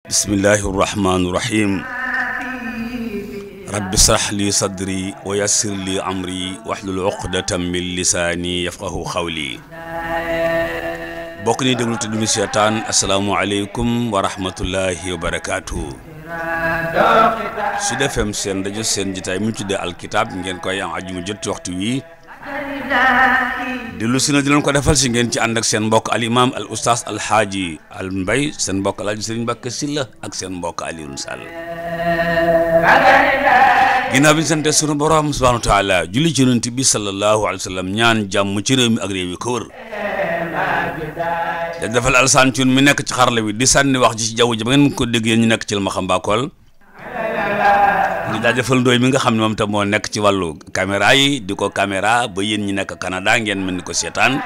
bismillahi irrahmani irrahim rabbi srah li sadri wa yassir li amri wahlul uqdatan min lisaani yafqahu qawli bokk ni déglu te duñu seetaan asalaamualeykum wa rahmatullahi wa barakaatuhu Sud FM seen rajo seen jitaay mu tuddee alkitab ngeen koy am aju mu jot ci waxtu wi dellu si na di leen ko defal si ngeen ci ànd ak seen mbokk al imam al oustaz al haaji al mbay seen mbokk alaaji sëriñ Mbàkke Sylla ak seen mbokk Alioune Sall ginnaaw bi ñu sante sunu borom subhanahu wa taala julli ci yonent bi sallallahu alayhi wa sallam ñaan jàmm ci réew mi ak réew yi ko wër da defal alsaan ci mi nekk ci xarala bi di sànni wax ji ci jaww ji ba ngeen ko déggee ñu nekk ci la ma xam mbaakool ngi jaajëfal ndooy mi nga xam ne moom tam moo nekk ci wàllu caméra yi di ko caméra ba yéen ñi nekk Canada ngeen mën ni ko seetaan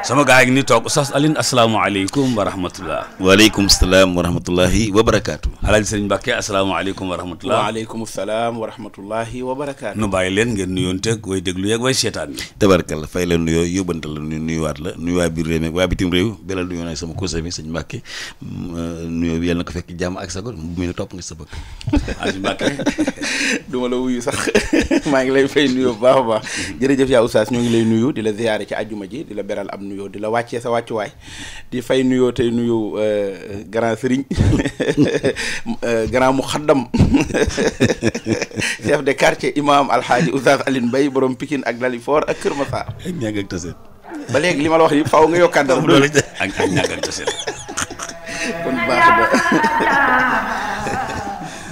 sama gaay ngi ni toog Oustaz Alioune asalaamaaleykum wa rahmatullah. waaleykum salaam wa rahmatullahi wa barakaatu. alaaji sëriñ Mbàkke asalaamaaleykum wa rahmatullah. waaleykum salaam wa rahmatullahi wa barakaatu. nu bàyyi leen ngeen nuyoonteeg way déglu yeeg way seetaan yi. tabarkalla fay la nuyoo yóbbante la nuyuwaat la nuyu waa biir réew mi waa bitim réew bela nuyoo nag sama cousin bi sëñ Mbàkke nuyoo bi yàlla na ko fekk jàmm ak sago mu ne topp nga sa bëgg. alaaji Mbàkke du ma la wuyu sax maa ngi lay fay nuyoo bu baax a baax jërëjëf yaa Oustaz ñoo ngi lay nuyu di la ziyaare ci àjjuma ji di la beral am nuyoo di la wàccee sa wàccuwaay di fay nuyoo tey nuyu grand sëriñ grand muxaddam chef de quartier imam alhaaji Oustaz Alioune Mbaye borom Pikine ak Dalifort ak Kër Massar ak ñàgg ak taseet ba léegi li ma la wax yëpp faaw nga yokkaat dara ak ñàgg ak taseet kon baax na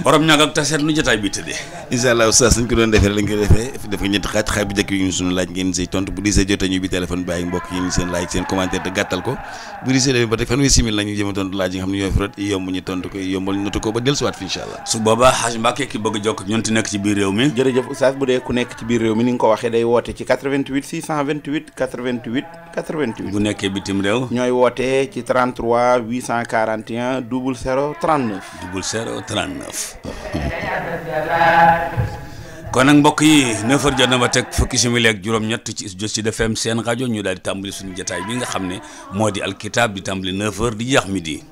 borom ñàgg ak taseet nu jotaay bi tëddee incha allah oustaz suñ ko doon defee lañ koy defee def nga ñetti xaaj bu njëkk yi ñu suñu laaj ngeen say tontu bu diisee jotee ñu bi téléphone bàyyi mbokk yi ñu seen laaj seen commentaire te gàttal ko bu diisee demee ba tey fanweeri simili la ñu jëm a tontu laaj yi nga xam ne ñooy frot yomb ñu tontu ko yombal ñu notu ko ba dellusiwaat fi incha allah su boobaa xaaj Mbàkke ki bëgg a jokk ñun ti nekk ci biir réew mi jërëjëf Oustaz bu dee ku nekk ci biir réew mi ni nga ko waxee day woote ci 88 628 88 88 bu nekkee bitim réew ñooy wootee ci 33 841 00 39 0039 kon nag mbokk yi 9h jot na ba teg fukki simili ak juróom-ñett ci Sud FM seen rajo ñu daal di tàmbali suñu jotaay bi nga xam ne moo di alkitab di tàmbali 9h di jeex midi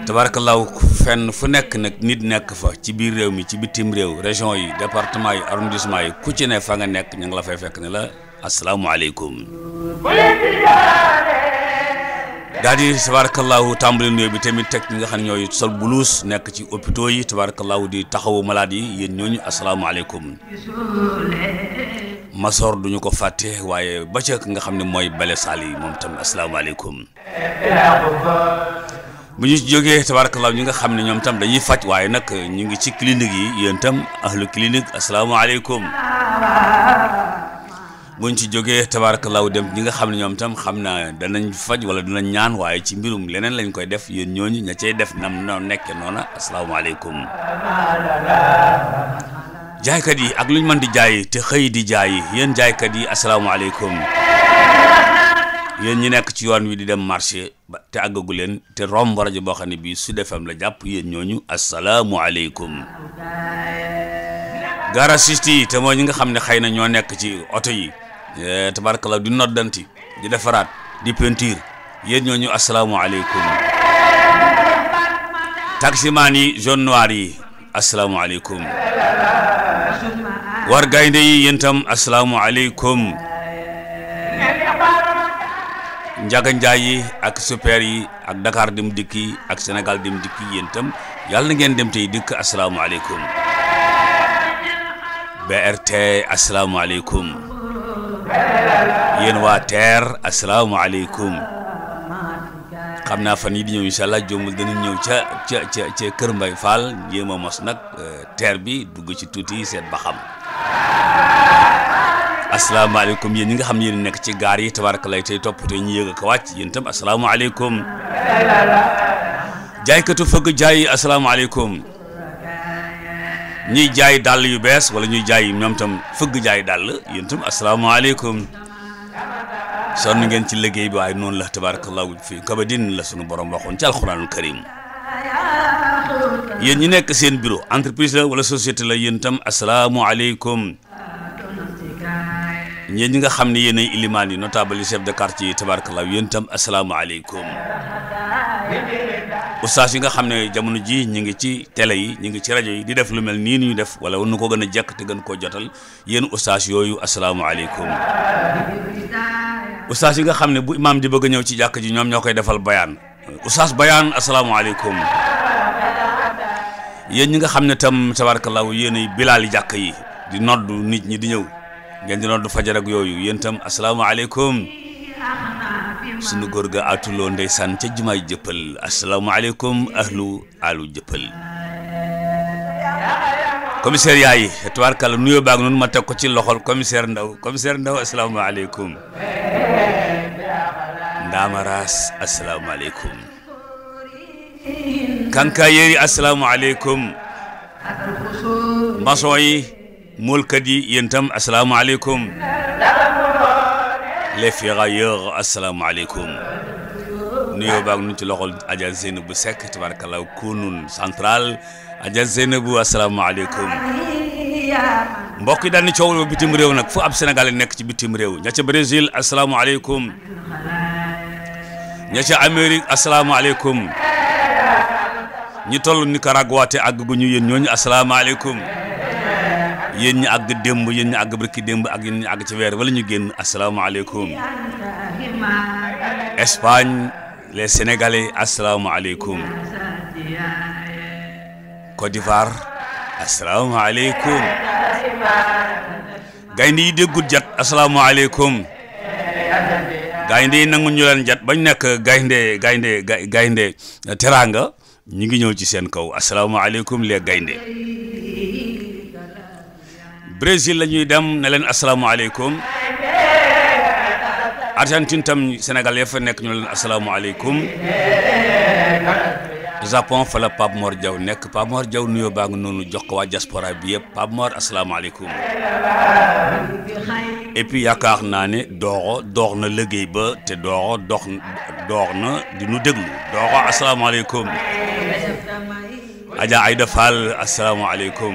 tabarakallahu fenn fu nekk nag nit nekk fa ci biir réew mi ci bitim réew région yi département yi arrondissement yi ku ci ne fa nga nekk ñu ngi la fay fekk ne la asalaamualeykum daal di tabarakallahu tàmbali nuyoo bi tamit teg ñi nga xam ne ñooy sol buluus nekk ci hôpitaux yi tabarakallahu di taxawu malade yi yéen ñooñu asalaamaaleykum masoor duñu ko fàtte waaye ba ca nga xam ne mooy bale saal yi moom tam asalaamaaleykum bu ñu jógee tabarakallahu ñi nga xam ne ñoom tam dañuy faj waaye nag ñu ngi ci clinique yi yéen tam ahlu clinique asalaamaaleykum buñ ci jógee tabarakallahu dem ñi nga xam ne ñoom tam xam naa danañ faj wala danañ ñaan waaye ci mbirum leneen lañ koy def yéen ñooñu ña cay def nam no nekke noona asalaamaaleykum jaaykat yi ak luñ mën di jaay te xëy di jaay yéen jaaykat yi asalaamaaleykum yéen ñi nekk ci yoon wi di dem marché ba te àggagu leen te romb rajo boo xam ne bii Sud FM la jàpp yéen ñooñu asalaamualeykum garagiste yi te mooy ñi nga xam ne xëy na ñoo nekk ci oto yi tabarakallah di noddanti di defaraat di peinture yéen ñooñu asalaamualeykum taximaan yi jaune noir yi asalaamualeykum war gaynde yi yéen tam asalaamualeykum njaga njaay yi ak super yi ak Dakar dem dikk yi ak Sénégal dem dikk yi yéen tam yàlla na ngeen dem tey dikk asalaamualeykum BRT asalaamaaleykum yéen waa TER asalaamaaleykum xam naa fan yi di ñëw incha allah jombul danañ ñëw ca Kër Mbay Fall jéem a mos nag TER bi dugg ci tuuti seet ba xam asalaamaaleykum yéen ñi nga xam ne yéen nekk ci gaar yi tabarakallah tey toppatoo ñu yëg ak wàcc yéen tam asalaamaaleykum jaaykatu fëgg jaay asalaamaaleykum ñuy jaay dàll yu bees wala ñuy jaay ñoom tam fëgg jaay dàll yéen tam asalaamaaleykum sonn ngeen ci liggéey bi waaye noonu la tabarakallahu fii kabadin la sunu borom waxoon ci alxuraanul karim yéen ñi nekk seen bureau entreprise la wala société la yéen tam asalaamaaleykum ñeen ñi nga xam ne yéen ay ilimaan yi notable yi chef de quartier yi tabarakallahu yéen tam asalaamaaleykum ustaas yi nga xam ne jamono ji ñu ngi ci télé yi ñu ngi ci rajo yi di def lu mel nii ñu def wala nu ko gën a jekk te gën koo jotal yéen ustaas yooyu asalaamaaleykum. ustaas yi nga xam ne bu imaam di bëgg a ñëw ci jàkk ji ñoom ñoo koy defal bayaan ustaas bayaan asalaamaaleykum. yéen ñi nga xam ne tam tabarakallahu yéenay bilaali jàkk yi di noddu nit ñi di ñëw ngeen di noddu fajar ak yooyu yéen tam asalaamaaleykum. sunu góor ga atuloo ndeysaan ca jumaay jëppal asalaamaaleykum alu jëppal. commissaire yaay tabarakallah nuyoo baag noonu ma teg ko ci loxol commissaire Ndaw asalaamaaleykum. Ndamaraas asalaamaaleykum. kanka yéeri asalaamaaleykum. maçon yi moolkat yi yéen tam asalaamaaleykum. les ferrailleurs asalaamaaleykum. nuyoo baag nu ci loxol Adja Zeynabou Seck tabarakallah kunun central Adja Zeynabou asalaamaaleykum. mbokk yi daal ni coow bitim réew nag fu ab Sénégalais nekk ci bitim réew ña ca Brésil asalaamaaleykum. ña ca Amérique asalaamaaleykum. ñi toll Nicaragua te àgg gu ñu yéen ñooñu asalaamaaleykum. yéen ñi àgg démb yéen ñi àgg barki démb ak yéen ñi àgg ci weer wala ñu génn asalaamaaleykum. Espagne les Sénégalais asalaamaaleykum. Côte d'Ivoire asalaamaaleykum. gaynde yi déggut jat asalaamaaleykum. gaynde yi nangu ñu leen jat bañ nekk gaynde teraanga ñu ngi ñëw ci seen kaw asalaamaaleykum les gaynde. Brésil la ñuy dem ne leen asalaamaaleykum. Argentine tam Sénégal ya fa nekk ñu leen asalaamaaleykum. Japon fa la Pape Mor Diaw nekk Pape Mor Diaw nuyoo baa ngi noonu jox ko waa diaspora bi yëpp Pape Mor asalaamaaleykum. et puis yaakaar naa ne doox na liggéey ba te doox na di nu déglu dooxo asalaamaaleykum. Adja Aïda Fall asalaamaaleykum.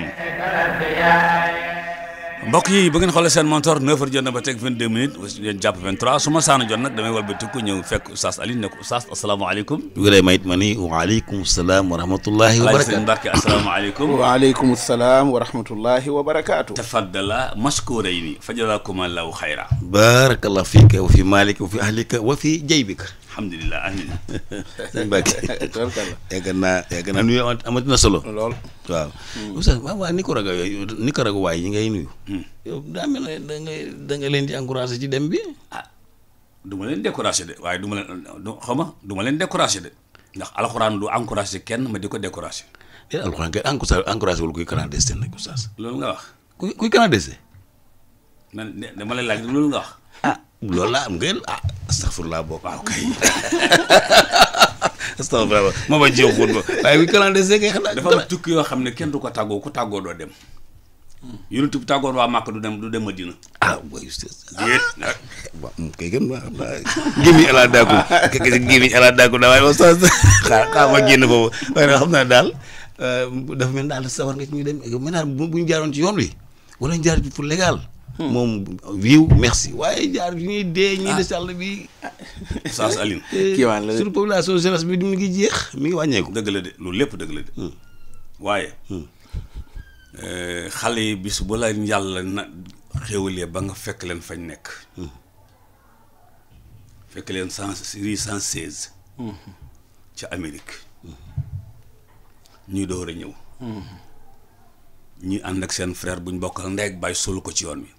mbokk yi bu ngeen xoolee seen montor 9h jot na ba teg 22 minutes ngeen jàpp 23 su ma saana jot nag damay walbatiku ñëw fekk Oustaz Alioune ne ko Oustaz asalaamaaleykum. bu ko dee mayit ma ni waaleykum salaam wa rahmatullahi wa barakaatu. Mbarke asalaamaaleykum. waaleykum salaam wa rahmatullahi wa barakaatu. tafaddala mashkurayni fajalakum allahu xayra. barakallahu fika wa fi malika wa fi ahlika wa fi jaybika. alhamdulilah amin. sëñ Mbacke yàgg naa nuyu amati na solo. lool waaw. Oustaz waa Nicaragua yi ngay nuyu. yow daa mel ne da nga leen di encouragé ci dem bi. ah du ma leen découragé de waaye du ma leen découragé de ndax alxuraan du encouragé kenn ma di ko découragé. déedéet alxuraan kay encouragé wul kuy clandestin nag Oustaz. loolu nga wax. kuy clandestin. man dama lay laaj loolu nga wax. loolu laa am ngeen astaghfirullah bokk. waaw kay. astaghfirullah ma ba jiw xut ba waaye kuy clandestin kay xanaa. dafa am tukki yoo xam ne kenn du ko tàggoo ku tàggoo doo dem. yonent bi tàggoon waa Màkka du dem Madina. booy Oustaz. déet nag. waaw kay gën ma xam naa gémmiñ ala daaku gémmiñ ala daaku da waaye Oustaz xaa ma génn boobu waaye nag xam naa daal dafa mel daal sawar nga ci ñu dem maintenant bu ñu jaaroon ci yoon wi wala ñu jaar pour légal. moom wiiw merci waaye jaar bi ñuy dee ñuy des àll bi. Oustaz Alioune. kiiwaan la sur population jeunesse bi mi ngi jeex mi ngi wàññeeku. dëgg la de loolu lépp dëgg la de. waaye. xale yi bis bu la yàlla na xéwalee ba nga fekk leen fañ nekk. fekk leen 116. ca Amérique. ñuy door a ñëw. ñuy ànd ak seen frère buñ bokkal ndey ak baay solu ko ci yoon wi.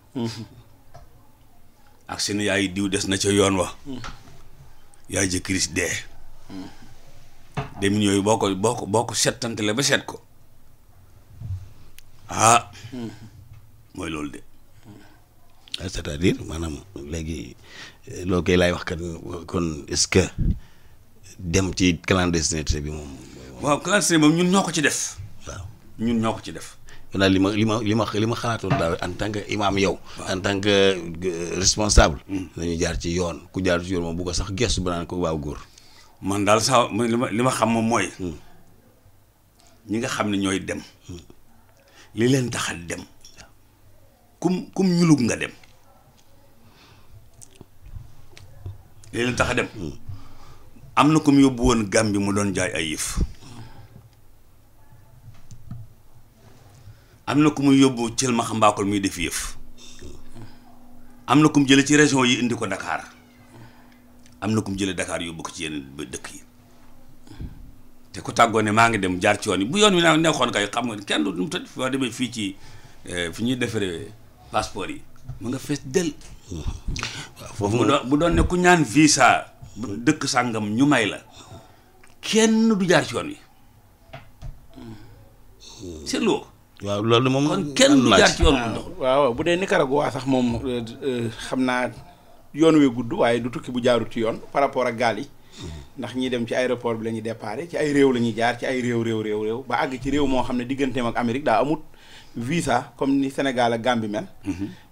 ak seen yaay diw des na ca yoon wa. yaay jëkkëris dee. demin yooyu boo ko settantale ba seet ko. mooy loolu de. c'est-à-dire maanaam léegi loo koy laay wax kat kon est-ce que dem ci clandestinité bi moom. waaw clandestinité moom ñun ñoo ko ci def. waaw ñun ñoo ko ci def. daal li ma xalaatoon daal en tant que imam yow. en tant que responsable. nañu jaar ci yoon ku jaar ci yoon moom bu ko sax gestu ba naan ko waaw góor. man daal sax li ma xam moom mooy. ñi nga xam ne ñooy dem. li leen tax a dem. kum ñulug nga dem. li leen tax a dem. am na ku mu yóbbu woon Gàmbi mu doon jaay ay yëf am na ku mu yóbbu cël ma xambaakol muy def yëf am na ku mu jële ci région yi indi ko Dakar am na ku mu jële Dakar yóbbu ko ci yeneen dëkk yi te ku tàggoo ne maa ngi dem jaar ci yoon yi bu yoon wi naa neexoon kay xam nga kenn du mu tëdd foo demee fii ci fi ñuy defaree passeport yi mu nga fees del waaw foofu bu doon ne ku ñaan visa dëkk sàngam ñu may la kenn du jaar ci yoon wi seetloo waaw loolu moom kon kenn du jaar ci yoon bu dox waaw bu dee Nicaragua sax moom xam naa yoon wee gudd waaye du tukki bu jaarut ci yoon par rapport ak gaal yi ndax ñiy dem ci aéroport bi la ñuy déparé ci ay réew la ñuy jaar ci ay réew ba àgg ci réew moo xam ne digganteem ak Amérique daa amut visa comme ni Sénégal ak Gambie mel.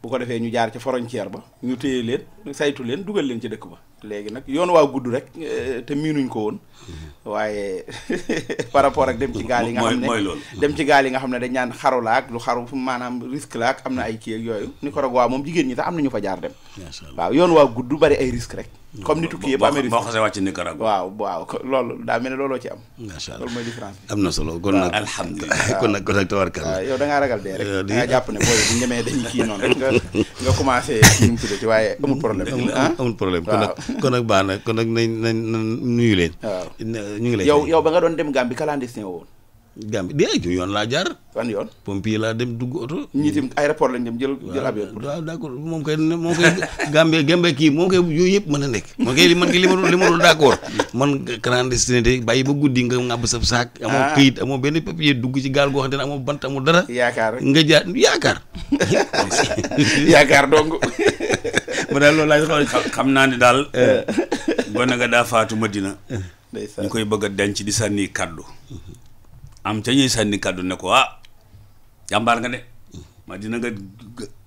bu ko defee ñu jaar ca frontière ba ñu téye leen saytu leen dugal leen ci dëkk ba léegi nag yoon waa gudd rek te miinuñ ko woon waaye par rapport ak dem ci gaal yi nga xam ne dem ci gaal yi nga xam ne dañ naan xaru laak lu xaru maanaam risque laak am na ay kii ak yooyu Nicaragua moom jigéen ñi sax am na ñu fa jaar dem waaw yoon waa gudd bari ay risque rek comme ni tukki yëpp amee risque boo xasee wàcc Nicaragua waaw loolu daa mel ne looloo ci am macha allah loolu mooy différence bi am na solo kon nag alhamdulilah kon nag tawarkalla yow da ngaa ragal dee rek da ngaa jàpp ne booy bu ñemee dañuy kii noonu rek nga commencé ñu mu tuddati waaye amul problème amul problème kon nag baax na kon nag nañ nuyu leen waaw ñu ngi lay yow ba nga doon dem Gambie clandestin woon Gambie di yoon laa jaar fan yoon pompier laa dem dugg oto ñi itam aéroport lañ dem jël avion waaw d'accord moom koy Gambie kii moom koy yooyu yëpp mën a nekk li ma dul d'accord man clandestinité bàyyi ba guddi nga ngàbb sa saak amoo këyit amoo benn papier dugg ci gaal goo xam ne amoo bant amoo dara yaakaar rek nga jaar yaakaar dong ba daal loolu laay xam naa ne daal gone nga daa faatu Madina ñu koy bëgg a denc di sànni kaddu am ca ñuy sànni kaddu ne ko jàmbaar nga de Madina nga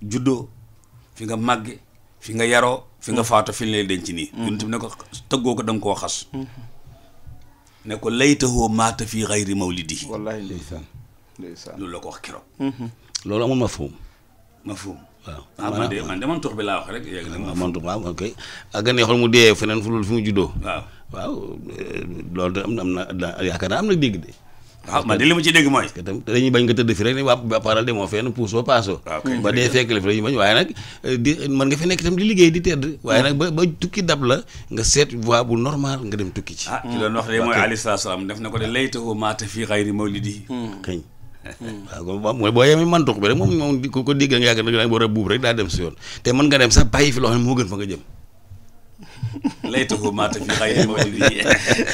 juddoo fi nga màgge fi nga yaroo fi nga faatu fi lay denc nii yuntu ne ko tëggoo ko da nga koo xas ne ko laytahoo maata fii xayri mawlidihi wallaahi ndeysaan loolu la ko wax keroog loolu amul mafhum waaw man de man tux bi laa wax rek yéegi nag man tux waaw ok ak a neexoon mu dee feneen fu mu juddoo waaw loolu de am na yaakaar naa am na dégg de waaw man de li ma ci dégg mooy parce que tam dañuy bañ nga tëdd fi rek ne waa paral demoo fenn puusoo paasoo ba dee fekk la fi dañuy bañ waaye nag di mën nga fi nekk itam di liggéey di tedd waaye nag ba tukki dab la nga seet voie bu normal nga dem tukki ci ki doon wax de mooy alayhi salaam def na ko de laytahu maata fii xayri mawlidihi xëñ waaw mooy boo yemee man tux bi rek moom ko dégg nga yàgg nag war a buub rek daa dem si yoon te mën nga dem sax bàyyi fi loo xam ne moo gën fa nga jëm laytahu maata fii xayri mawlidihi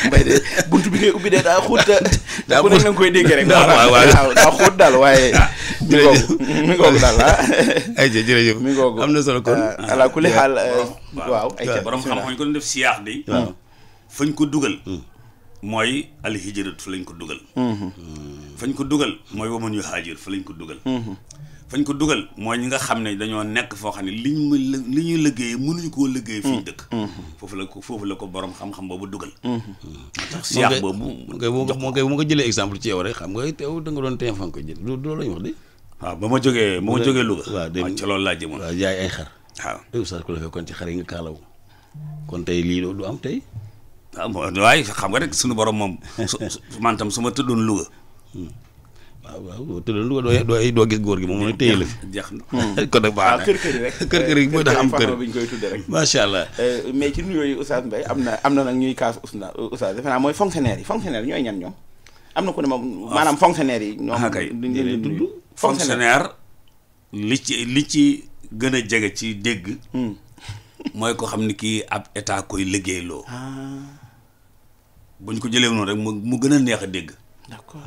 mbay de buntu bi ngay ubbi de daa xóot daa ko nekk nga koy déggee rek waaw daa xóot daal waaye mi ngoogu daal ay jërëjëf mi ngoogu am na solo kon ala kulli xaal waaw ay borom xam-xam ñu ko doon def siyaax de fañ ko dugal mooy alhijratu fa lañ ko dugal fañ ko dugal mooy waman yu haajir fa lañ ko dugal fañ ko dugal mooy ñi nga xam ne dañoo nekk foo xam ne li ñuy liggéey mënuñu koo liggéey fii dëkk foofu la ko borom xam-xam boobu dugal moo tax siyaax boobu moo koy bu ma ko jëlee exemple ci yow rek xam nga teew da nga doon tee fa nga ko jël loolu la ñu wax de waaw ba ma jógee Louga waaw ci loolu laa jëmoon waaw jaay ay xar waaw oustaz ku la fekkoon ci xar yi nga kaalawu kon tey lii du am tey waaye xam nga rek suñu borom moom man tam su ma tëddoon Louga waaw tëddoon Louga doo gis góor gi moom mooy téye la fi jeex na kon nag baax na kër yi mooy tax am kër bi ñu koy tudde rek macha allah mais ci nuyoo yi Oustaz Mbaye am na nag ñuy kaas Oustaz defe naa mooy fonctionnaire yi ñooy ñan ñoom am na ku ne moom maanaam fonctionnaire yi ñoom kay duñ leen tudd fonctionnaire li ci gën a jege ci dégg mooy ko xam ni kii ab état koy liggéeyloo bu ñu ko jëlee noonu rek mu gën a neex a dégg d'accord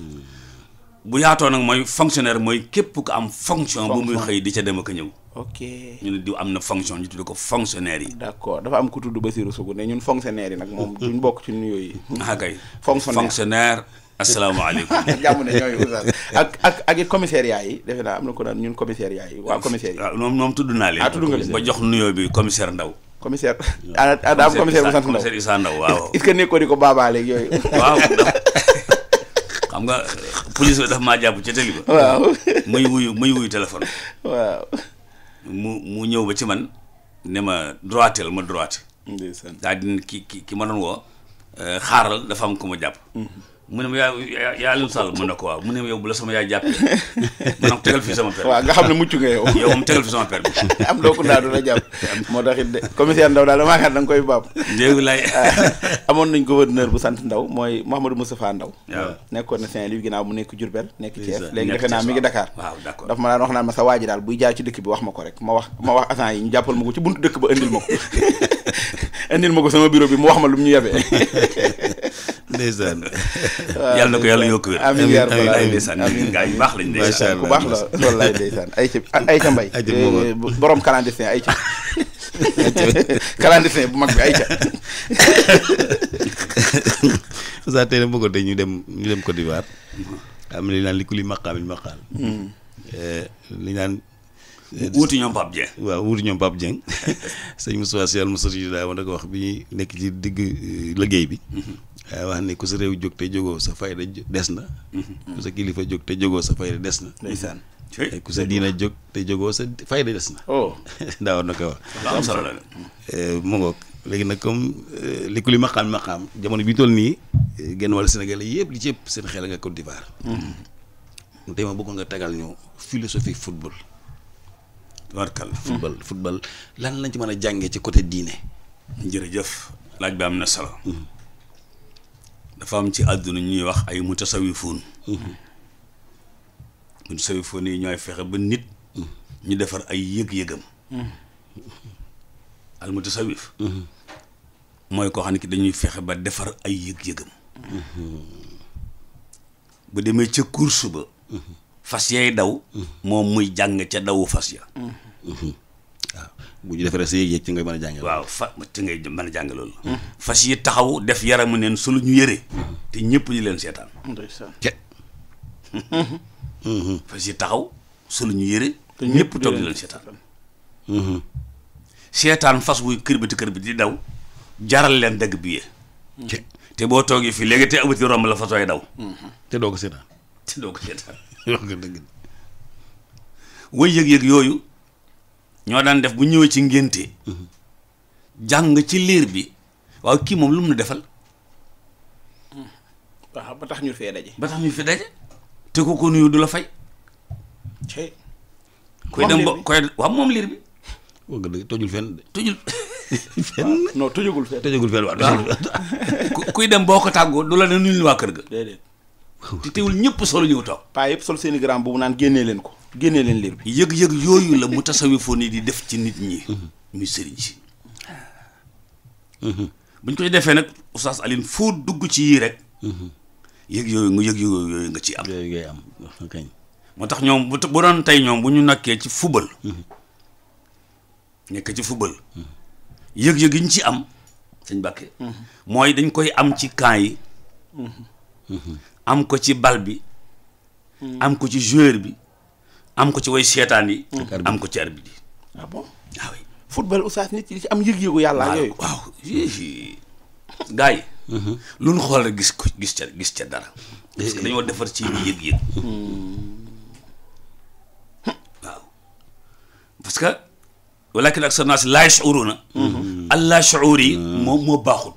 bu yaatoo nag mooy fonctionnaire mooy képp ku am fonction bu muy xëy di ca dem ak a ñëw ok ñu ne diw am na fonction ñu tudd ko fonctionnaire yi d'accord dafa am ku tudd Basirou Sougou ne ñun fonctionnaire yi nag moom duñ bokk ci nuyoo yi kay fonctionnaire asalaamaaleykum jàmm ne ñooy Oustaz ak it commissariat yi defe naa am na ko daan ñun commissariat yi waa commissaire yi waaw moom tudd naa leen tudd nga leen ba jox nuyoo bi commissaire Ndaw commissaire daa am commissaire bu sant Ndaw commissaire Issa Ndaw waaw est-ce que nekkoo di ko baabaaleeg yooyu waaw xam nga police bi daf maa jàpp ca télé ba waaw muy wuyu téléphone waaw mu ñëw ba ci man ne ma droitel ma droite ndeysaan daal di ki ma doon woo xaaral dafa am ku ma jàpp. mu ne ma yaa Alioune Sall mu ne ko waaw mu ne ma yow bu la sama yaay jàppee ma ne ko tegal fii sama per. waaw nga xam ne mucc nga yow. yow moom tegal fi sama per bi. am doo ko daal du la jàpp. moo tax it de commissaire Ndaw daal damaa xam da nga koy baab. léegi lay. amoon nañ gouverneur bu sant Ndaw mooy Mouhamadou Moustapha Ndaw. waaw nekkoon na Saint-Louis ginnaaw mu nekk Diourbel nekk Thiès. léegi nekk defe naa mi ngi Dakar. waaw d'accord daf ma daan wax naan ma sa waa ji daal buy jaar ci dëkk bi wax ma ko rek ma wax agent yi ñu jàppal ma ko ci buntu dëkk ba indil ma ko indil ma ko sama bureau bi mu wax ma lu mu ñu yebee. ndeysaan. yàlla na ko yàlla yokk wér. amiin yaa rabbal aalamiin ndeysaan gaa yu baax lañ ndeysaan. ku baax la wallaay ndeysaan Ayca Mbaye borom clandestin Ayca clandestin bu mag bi Ayca. saa tey nag bëggoon ñu dem Côte d'Ivoire. am na li naan li ku li maqaamil maqaal. li naan. wuuti ñoom Pape Dieng. waaw wuuti ñoom Pape Dieng sëñ Moussa Sy Al Moussa daa woon da ko wax bi ñuy nekk ci digg liggéey bi. wax ne ku sa réew jóg te jógoo sa fayda des na. ku sa kilifa jóg te jógoo sa fayda des na. ndeysaan. ku sa diina jóg te jógoo sa fayda des na. daa war na ko wax. am solo la. mu ngoog léegi nag comme li ku li maqaam jamono bi toll nii genn wàllu Sénégal yëpp li ci ëpp seen xel nga Côte d'Ivoire. tey ma bëggoon nga tegal ñu philosophie football. warkal football lan lañ ci mën a jàngee ci côté diine. jërëjëf laaj bi am na solo. dafa am ci àdduna ñuy wax ay mutasawifuun. mutasawifuun yi ñooy fexe ba nit. ñu defar ay yëg-yëgam. al mutasawif. mooy koo xam ne ki dañuy fexe ba defar ay yëg-yëgam. bu demee ca course ba. fas yay daw. moom muy jàng ca dawu fas ya. waaw bu ñu defaree sa yëg-yëg ci ngay mën a jànge. waaw ci ngay mën a jàng loolu. fas yi taxaw def yaramu neen su lu ñu yëre. te ñëpp ñu leen seetaan. ndeysaan. fas yi taxaw su lu ñu yëre. te ñëpp toog di leen seetaan. seetaan fas wuy kër bi di daw. jaral leen dëgg bi yee. te boo toogee fii léegi te abati romb la fas way daw. te doo ko seetaan. wax nga dëgg. way yëg-yëg yooyu ñoo daan def bu ñëwee ci ngénte jàng ci liir bi waaw kii moom lu mu nu defal. waaw ba tax ñu fee daje. te ko nuyu du la fay. koy dem ba koy waaw moom liir bi. wax nga dëgg tojul fenn de. tojul fenn. non tojugul fenn waaw. kuy dem boo ko tàggoo du la ne nuyu waa kër ga. déedéet. te teewul ñëpp solo ñëw toog. paa yëpp sol seeni grand boobu naan génnee leen liir bi. yëg-yëg yooyu la mu tasawifoon yi di def ci nit ñi. muy sëriñ si. buñ koy defee nag Oustaz Alioune foo dugg ci yii rek. yëg yooyu nga ci am. yooyu ngay am kañ. moo tax ñoom bu doon tey ñoom bu ñu nekkee ci football. nekk ci football. yëg-yëg yi ñu ci am. sëñ Bakke. mooy dañ koy am ci camp yi. am ko ci bal bi. am ko ci joueur bi. am ko ci way seetaan yi. am ko ci arbitre yi. ah bon ah oui. football oustaz nit ci am yëg-yëgu yàlla ak yooyu. waaw gars yi. lu ñu xool rek gis ca dara. parce que dañoo defar ci yëg-yëg. waaw parce que. walakin aksar naas laa yash'uruuna. allah shu'uur yi. moo baaxul.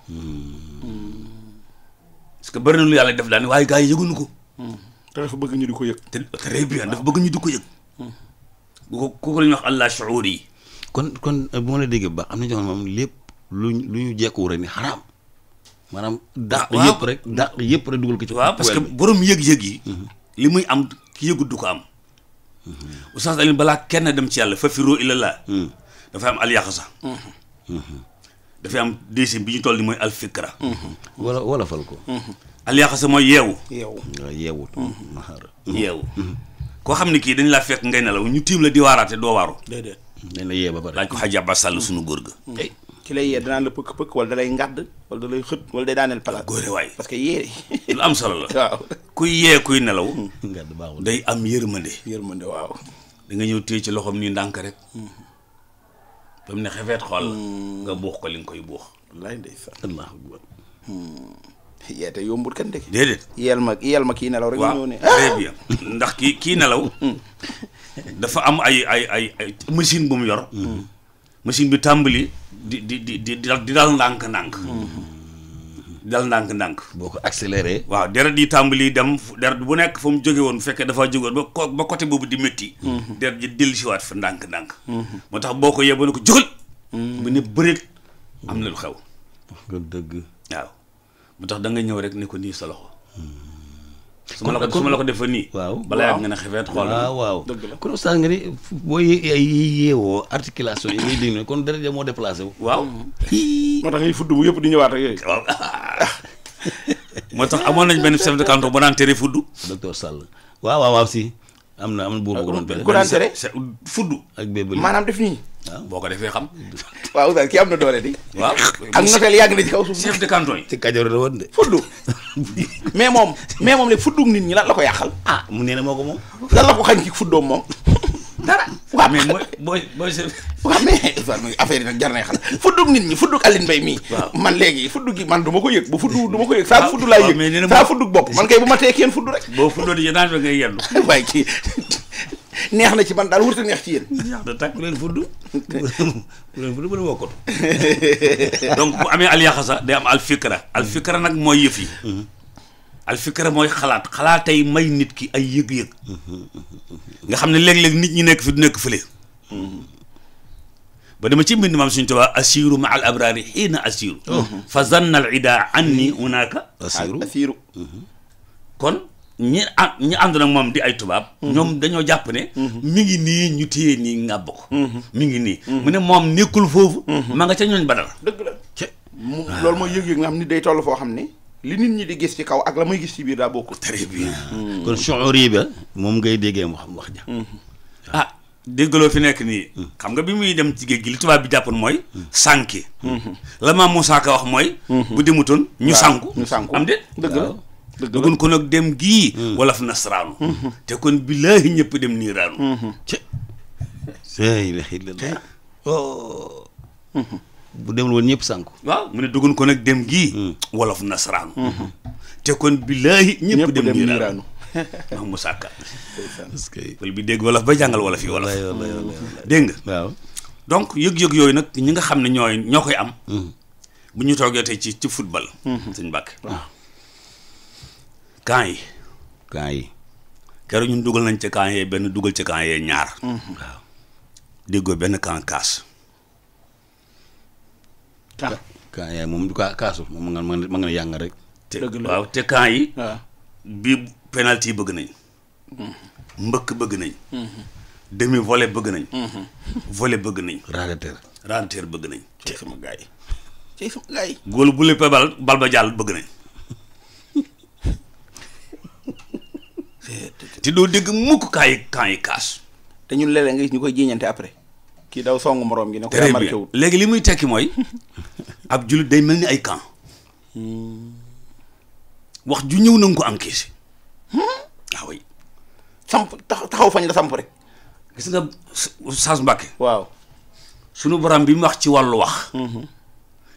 parce que bëri na lu yàlla def daal waaye gars yi yëguñu ko. te dafa bëgg ñu di ko yëg. très bien dafa bëgg ñu di ko yëg. kooku la ñuy wax allah shu'uur yi. kon bu ma la déggee bu baax am na ñoo xam moom lépp lu ñu jekku rek ni xaraam. maanaam dàq yëpp rek dugal ko ci. waaw parce que borom yëg-yëg yi. li muy am ki yëgut du ko am. Oustaz Alioune balaa kenn dem ci yàlla fa firoo ilallah. dafay am alyaxasa. dafay am deuxième bi ñu toll ni mooy alfikra. wala fal ko. alyaxasa mooy yeewu. yeewu. yeewu. koo xam ne kii dañ laa fekk ngay nelaw ñu tiim la di waaraate doo waaru. déedéet. dañ la yee ba pare. laaj ko Hadj Abbas Sall suñu góor ga. ki lay yee danaan la pëkk wala da lay ngàdd wala da lay xët wala day daaneel palaat. góore waay parce que yee. lu am solo la. waaw kuy yee kuy nelaw. ngàdd baaxul day am yërmande. waaw. da nga ñëw téye ci loxoom nii ndànk rek. ba mu ne xefeet xool nga buux ko li nga koy buux. wallaay ndeysaan. allahu akbar. yeete yombul kan dëkk. déedéet. yeel ma kii nelaw rek. waaw ñëw ne très bien ndax kii nelaw. dafa am ay machine bu mu yor. machine bi tàmbali di dal ndànk-ndànk. dal ndànk-ndànk. boo ko accéléré. waaw deret yi tàmbali dem deret bu nekk fa mu jóge woon bu fekkee dafa jóge woon ba côté boobu di métti. deret ji dellu si waat fa ndànk-ndànk. moo tax boo ko yeboo ne ko jógal. bu ne bëreet am na lu xew. nga dëgg. waaw moo tax da nga ñëw rek ne ko nii sa loxo. su ma la ko defee nii. waaw balaa yàgg nga ne xefeet xool. waaw dëgg la kon oustaz nga ni boo yeewoo articulation yi ngay déglu kon deret moo déplacé wu. waaw. moo tax ngay fudd bu yëpp di ñëwaat ak yooyu. waaw moo tax amoon nañ benn chef de canton bu daan tere fudd. docteur Sall waaw si am na buur bu ko doon tere. ku daan tere fudd. ak bébé maanaam def nii. waaw boo ko defee xam. waaw oustaz kii am na doole di. waaw ak noteel yàgg na ci kaw suuf. chef de canton yi. ci Kajoor la woon de. fuddu mais moom léegi fuddug nit ñi lan la ko yàqal. ah mu nee na moo ko moom. lan la ko xañ ci fuddoom moom. dara waaw mais booy waaw mais affaire yi nag jar na xalaat fuddug nit ñi fuddug Aline Mbaye mii. man léegi fuddug gi man du ma ko yëg bu fuddu du ma ko yëg. saa fuddu laay yëg saa fuddug bopp man kay bu ma tee kenn fuddu rek. boo fuddoo di naan ngay yendu. waaye kii neex na ci man daal wurta neex ci yéen. da takk leen fudd. leen fudd ba nu wokkatu. donc bu amee alyaxasa day am alfikra. alfikra nag mooy yëf yi. alfikra mooy xalaatay may nit ki ay yëg-yëg. nga xam ne léeg-léeg nit ñi nekk fi du nekk fële. ba dama ci mbind maam suñu Tuubaa asiru ma al abrari xiina asiru. fa zanna al ida anni hunaka asiru kon ñi ànd nag moom di ay tubaab. ñoom dañoo jàpp ne. mi ngi nii ñu téye nii ngàbb ko. mi ngi nii. mu ne moom nekkul foofu. ma nga ca ñooñ Badar. dëgg la loolu mooy yëg-yëg nga xam ni day toll foo xam ne. li nit ñi di gis ci kaw ak la muy gis ci biir daa bokkul. très bien. kon shuuri ba moom ngay déggee mu xam wax ja. ah déggaloo fi nekk nii. xam nga bi muy dem ci géej gi li tubaab bi jàppoon mooy. sànki. la maam Moussa Ka wax mooy. bu demutoon ñu sànku. am déet dëgg la dëggun ko nag dem gii. wala fi nasraanu. te kon billaahi ñëpp dem niiraanu. bu demul woon ñëpp sànku. waaw mu ne duggun ko nag dem gii. wolof nasaraanu. te kon billaahi ñëpp dem niiraanu. ndax mu sàkka. parce que wala bi dégg wolof ba jàngal wolof yi wolof. wallaay dégg nga. waaw. donc yëg-yëg yooyu nag ñi nga xam ne ñoo koy am. bu ñu toogee tey ci football. suñ Mbàkke. waaw. camp yi. keroog ñun dugal nañ ca camp yee benn dugal ca camp yee ñaar. waaw déggoo benn camp kaas. ah camp yaay moom du kaasu moom ma nga yàng rek. dëgg la waaw te camp yi. waaw bii penalty bëgg nañ. mbëkk bëgg nañ. demi volet bëgg nañ. volet bëgg nañ. raadateer bëgg nañ. ci sama gars yi ci sama gars yi. góol bu lépp bal ba jàll bëgg nañ. te doo dégg mukk camp yi kaas. te ñun léeg-léeg nga gis ñu koy jiiñante après. kii daw song moroom gi ne ko très yaa marqué bien wul. léegi li muy tekki mooy ab jullit day mel ni ay camp. wax ju ñëw na nga ko encaissé. ah oui. samp taxaw fañ la samp rek. gis nga Saas Mbàkke. waaw. sunu borom bi mu wax ci wàllu wax.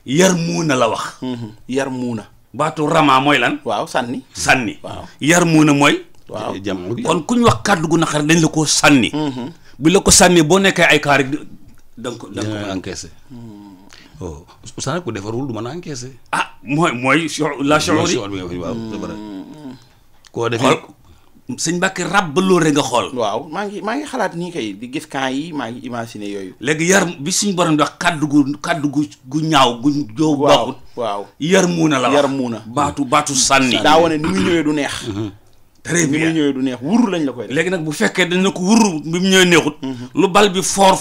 yar muuna la wax. yar muuna. baatu rama mooy lan. waaw sànni. sànni. waaw yar muuna mooy. waaw jam bi kon ku ñu wax kàddu gu naqar dañ la ko sànni. bi la ko sànni boo nekkee ay kaar rek da nga ko encaissé. oh Oustaz ku defarul du mën a encaissé. ah mooy la chori. waaw c'est vrai. koo defee xool sëñ Mbàkke ràbb loolu rek nga xool. waaw maa ngi xalaat nii kay di gis camp yi maa ngi imaginer yooyu. léegi yar bi suñu borom di wax kàddu gu ñaaw gu joo baaxut. waaw yar muuna la wax yar muuna. baatu sànni. daa wane ni muy ñëwee du neex. très ni muy bien ñëwee du neex wuru lañ la koy def. léegi nag bu fekkee dañ na ko wurru bi mu ñëwee neexut. lu bal bi fort.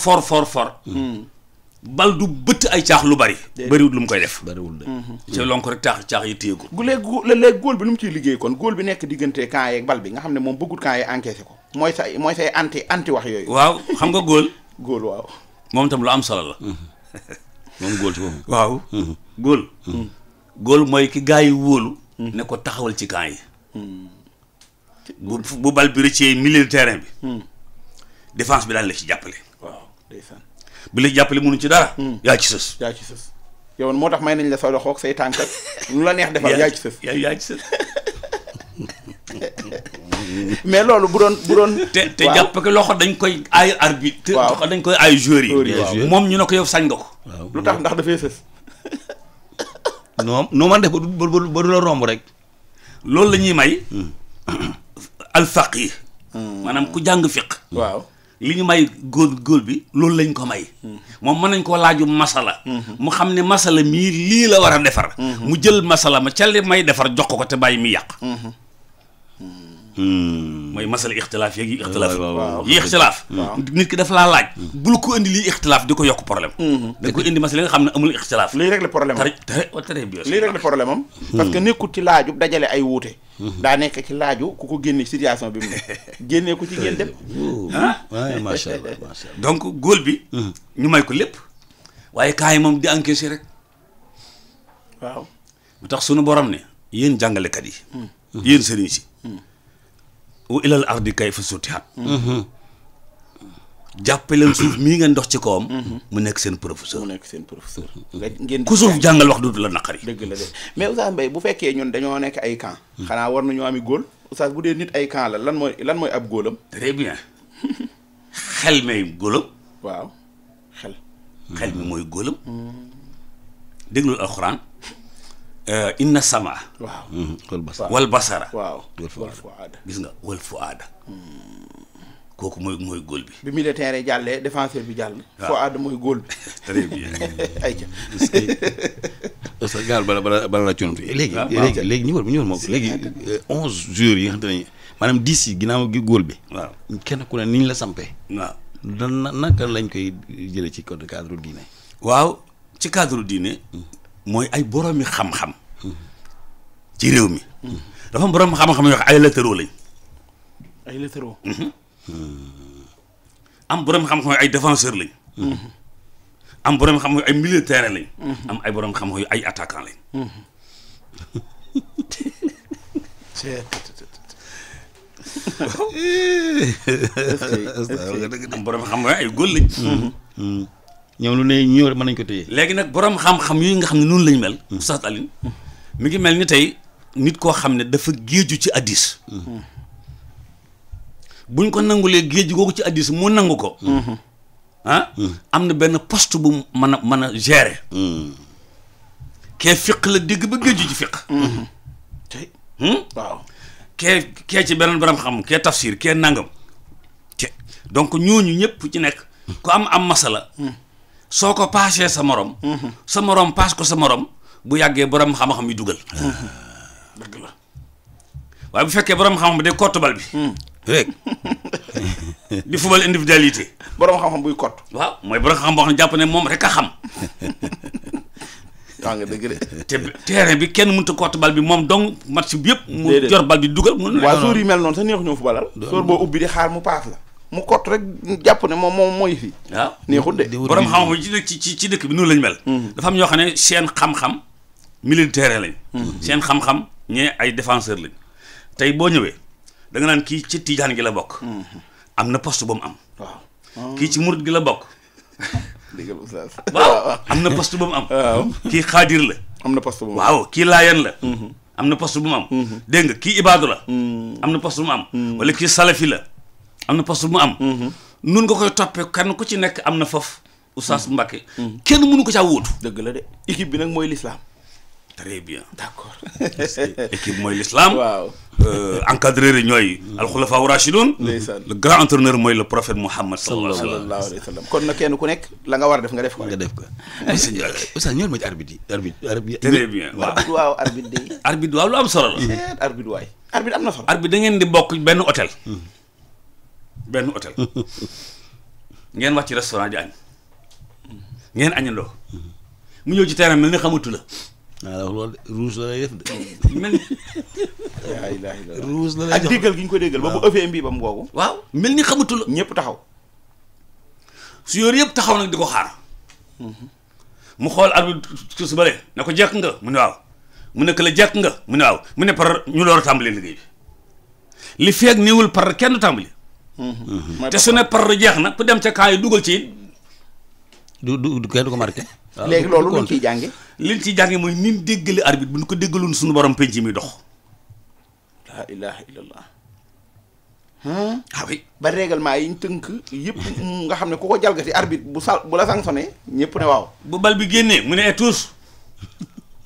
bal du bëtt ay caax lu bari. bariwul lu mu koy def. bariwul de. ci lonk rek caax yi téye ko. léegi góol bi nu mu ciy liggéey kon góol bi nekk diggante camp yeeg bal bi nga xam ne moom bëggut camp yi encaissé ko mooy say anti wax yooyu. waaw xam nga góol. góol waaw. moom tam lu am solo la. moom góol ci moom. waaw. góol. góol mooy ki gaa yi wóolu. ne ko taxawal ci camp yi. bu bal bi rëccee milieu terrain bi. défense bi daal la ci jàppale. waaw ndeysaan. bi la jàppale mënu ci dara. yaa ci sës. yaa ci sës yow moo tax may nañ la sa loxo ak say tànk lu la neex defal yaa ci sës. yaa ci sës. mais loolu bu doon. te jàpp ko loxo dañ koy ay arbitre. waaw dañ koy ay joueurs yi. waaw moom ñu ne ko yow sañ nga ko. waaw lu tax ndax dafay sës. noo man def ba du la romb rek. loolu la ñuy may. alfaqih. maanaam ku jàng fiq. waaw li ñu may góol bi loolu lañ ko may. moom mën nañ koo laaju masala. mu xam ne masala mii lii la war a defar. mu jël masala ma ca li may defar jox ko te bàyyi mi yàq. mooy masala ixtilaaf yeeg yi ixtilaaf yi ixtilaaf nit ki dafa laa laaj bul ko indi lii ixtilaaf di ko yokk problème da ko indi masala li nga xam ne amul ixtilaaf lii régler problème am très bien lii régler problème am parce que nekkul ci laaju dajale ay wuute daa nekk ci laaju ku ko génne situation bi mu ne génnee ko ci ngeen dem waaw macha allah macha allah. donc góol bi ñu may ko lépp waaye kaay moom di encaisser rek waaw mu tax sunu borom ne yéen jàngalekat yi yéen sëriñ si wa ilal ardi kayfa sutihat jàppe leen suuf mii ngeen dox ci kawam mu nekk seen professeur mu nekk seen professeur ngeen ku suuf jàngal wax dootu la naqari dëgg la de mais Oustaz Mbaye bu fekkee ñun dañoo nekk ay camp xanaa war nañoo ami góol Oustaz bu dee nit ay camp la lan mooy ab góolam très bien xel may góolam waaw xel mi mooy góolam déglul alxuraan inna sama waaw wal basara waaw wal fuaada gis nga wal fuaada kooku mooy góol bi bi militaire yi jàllee défenseur bi jàll fuaada mooy góol bi très bien ayca parce que gaal bala la contu léegi ñëwal moom léegi 11 jours yi nga xamante ne maanaam 10 yi ginnaaw gi góol bi waaw kenn ku ne niñ la sampee waaw naka lañ koy jële ci code cadre diine waaw ci cadre diine mooy ay boroomi xam-xam ci réew mi dafa am borom xam-xam yoo xam ay latéraux lañ ay latéraux am borom xam-xam yu ay défenseur lañ am borom xam yu ay milieu de terrain lañ am ay borom xam yu ay attaquant lañ am borom xam yu ay góol lañ ñoom lu ne ñëw mën nañ ko téye léegi nag borom xam-xam yi nga xam ne noonu lañ mel Oustaz Alioune mi ngi mel ni tey nit koo xam ne dafa géeju ci addis buñ ko nangulee géeju googu ci addis mu nangu ko am na benn poste bu mën a gérer kee fiq la dégg ba géeju ci fiq waaw kee ci beneen borom xam kee tafsir kee nangam donc ñooñu ñëpp ci nekk ku am masala soo ko paasee sa morom paas ko sa morom bu yàggee borom xam-xam yi dugal dëgg la waaye bu fekkee borom xam-xam bi day kott bal bi rek di fubal individualité borom xam-xam buy kott waaw mooy borom xam-xam boo xam ne jàpp ne moom rek a xam waa nga dëgg de te terrain bi kenn mënut a kott bal bi moom donc match bi yëpp mu jor bal bi dugal waaw sóor yi mel noonu sax neexu ñëw fubalal sóor boo ubbi di xaar mu paas la mu kott rek jàpp ne moom mooy fii waaw neexut de borom xam-xam ci dëkk bi noonu lañu mel dafa am ñoo xam ne seen xam-xam milieu de terrain lañ seen xam-xam ñee ay défenseur lañ tey boo ñëwee da nga naan kii ci tijaan gi la bokk am na poste bu mu am waaw kii ci murid gi la bokk déggal Oustaz waaw am na poste bu mu am waaw kii xaadir la am na poste bu mu am waaw kii laayan la am na poste bu mu am dégg nga kii ibaadu la am na poste bu mu am wala kii salafi la am na poste bu mu am nun nga koy toppee kenn ku ci nekk am na foofu Oustaz Mbacké kenn mënu ko caa wóotu dëgg la de équipe bi nag mooy l'islam très bien d'accord équipe mooy l'islam waaw encadreur yi ñooy alxulafa rachidun ndeysaan le grand entraîneur mooy le prophète Muhammad sallallahu sallallahu alayhi wa sallam kon nag kenn ku nekk la nga war a def nga def ko nga def ko Oustaz ñëwal ma ci arbitre yi très bien waaw arbitre de arbitre waaw lu am solo la arbitre waay arbitre am na solo arbitre da ngeen di bokk benn hôtel ngeen wàcc restaurant di añ ngeen añandoo mu ñëw ci terrain mel ni xamatu la waaw loolu rouge la lay def de mel ni laa ilaaha illallaah rouge la lay ak jox déggal gi ñu ko déggal ba bu ëffee mbii ba mu googu waaw mel ni xamatu la ñëpp taxaw su yooyu yëpp taxaw nag di ko xaar mu xool arbitre su bare ne ko jekk nga mu ne waaw mu ne la jekk nga mu ne waaw mu ne par ñu door a tàmbali liggéey bi li feeg niwul par kenn tàmbali te su ne par jeex na ku dem ca camp yi dugal ci du kenn du ko marqué léegi loolu luñ ciy jànge liñ ciy jànge mooy nin déggale arbitre bu ñu ko déggaloon suñu borom penc mi dox laa ilaha illallah ah oui ba règlement yi ñu tënk yëpp nga xam ne ku ko jalgati arbitre bu la sanctionné ñëpp ne waaw bu bal bi génnee mu ne tous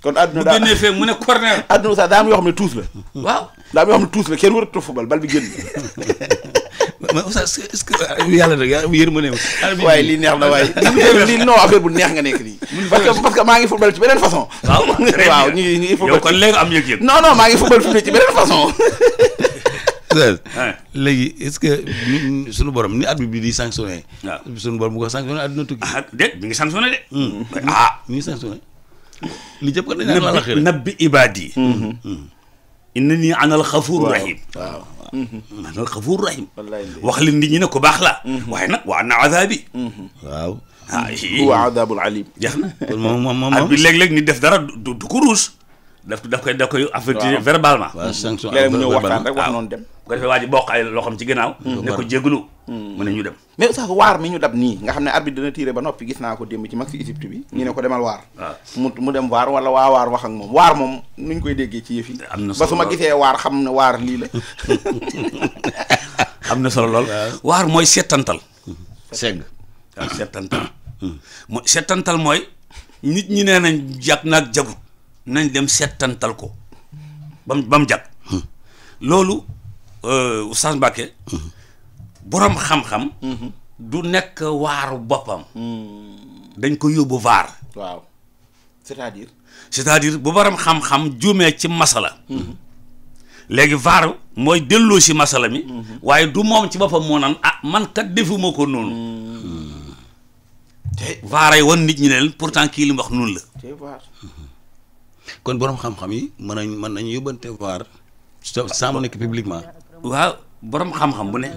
kon àdduna bu génnee fee mu ne corner. àdduna sax daa am yoo xam ne tuus la. waaw daa am yoo xam ne tuus la kenn waratu football bal bi génn. mais oustaz est-ce que yàlla rek yaa yërmande waaye lii neex na waaye lii non affaire bu neex nga nekk nii. parce que maa ngi football ci beneen façon. waaw ñu ngi football yow kon léegi am yëg-yëg. non maa ngi football fi ci beneen façon. léegi est-ce que suñu borom ni arbitre bi di sanctionné. waaw suñu borom bu ko sanctionné àdduna tukki. déet mi ngi sanctionné de. mi ngi sanctionné. li jëpp ko dañ naan la xëy nabbi ibaadi. innanii anal xafuur rahim. waaw. anal xafuur rahim. wallaay wax leen nit ñi ne ko baax la. waaye nag wa anna azaabi. waaw. huwa azaabul alim. jeex na. kon moom at bi léeg-léeg ni def dara du ko ruus. daf koy affecté verbalement. waaw sanction léeg-léeg mu ñëw waxtaan rek wax noonu dem. bu ko defee waa ji bokk ay loxoom ci ginnaaw. ne ko jégalu. mu ne ñu dem. mais sax waar mi ñu dab nii nga xam ne arbitre dina tiré ba noppi gis naa ko démb ci match Égypte bi ñu ne ko demal waar. waaw mu dem waar wala waa waar wax ak moom waar moom nuñ koy déggee ci yëf yi. am na ba solo su ma gisee waar xam ne waar lii la. am na solo lool. waar mooy settantal. segg. waaw settantal. mooy settantal mooy nit ñi nee nañ jag naag jagut nañ dem settantal ko ba mu jag. loolu Oustaz Mbacké borom xam-xam. du nekk waaru boppam. dañ ko yóbbu vaar. waaw c'est-à-dire bu borom xam-xam juumee ci masala. léegi vaar mooy delloo si masala mi. waaye du moom ci boppam moo naan man kat defuma ko noonu. te vaaray wan nit ñi ne leen pourtant kii li mu wax noonu la. kon borom xam-xam yi mën nañu yóbbante vaar sans mu nekk publiquement. waaw borom xam-xam bu ne.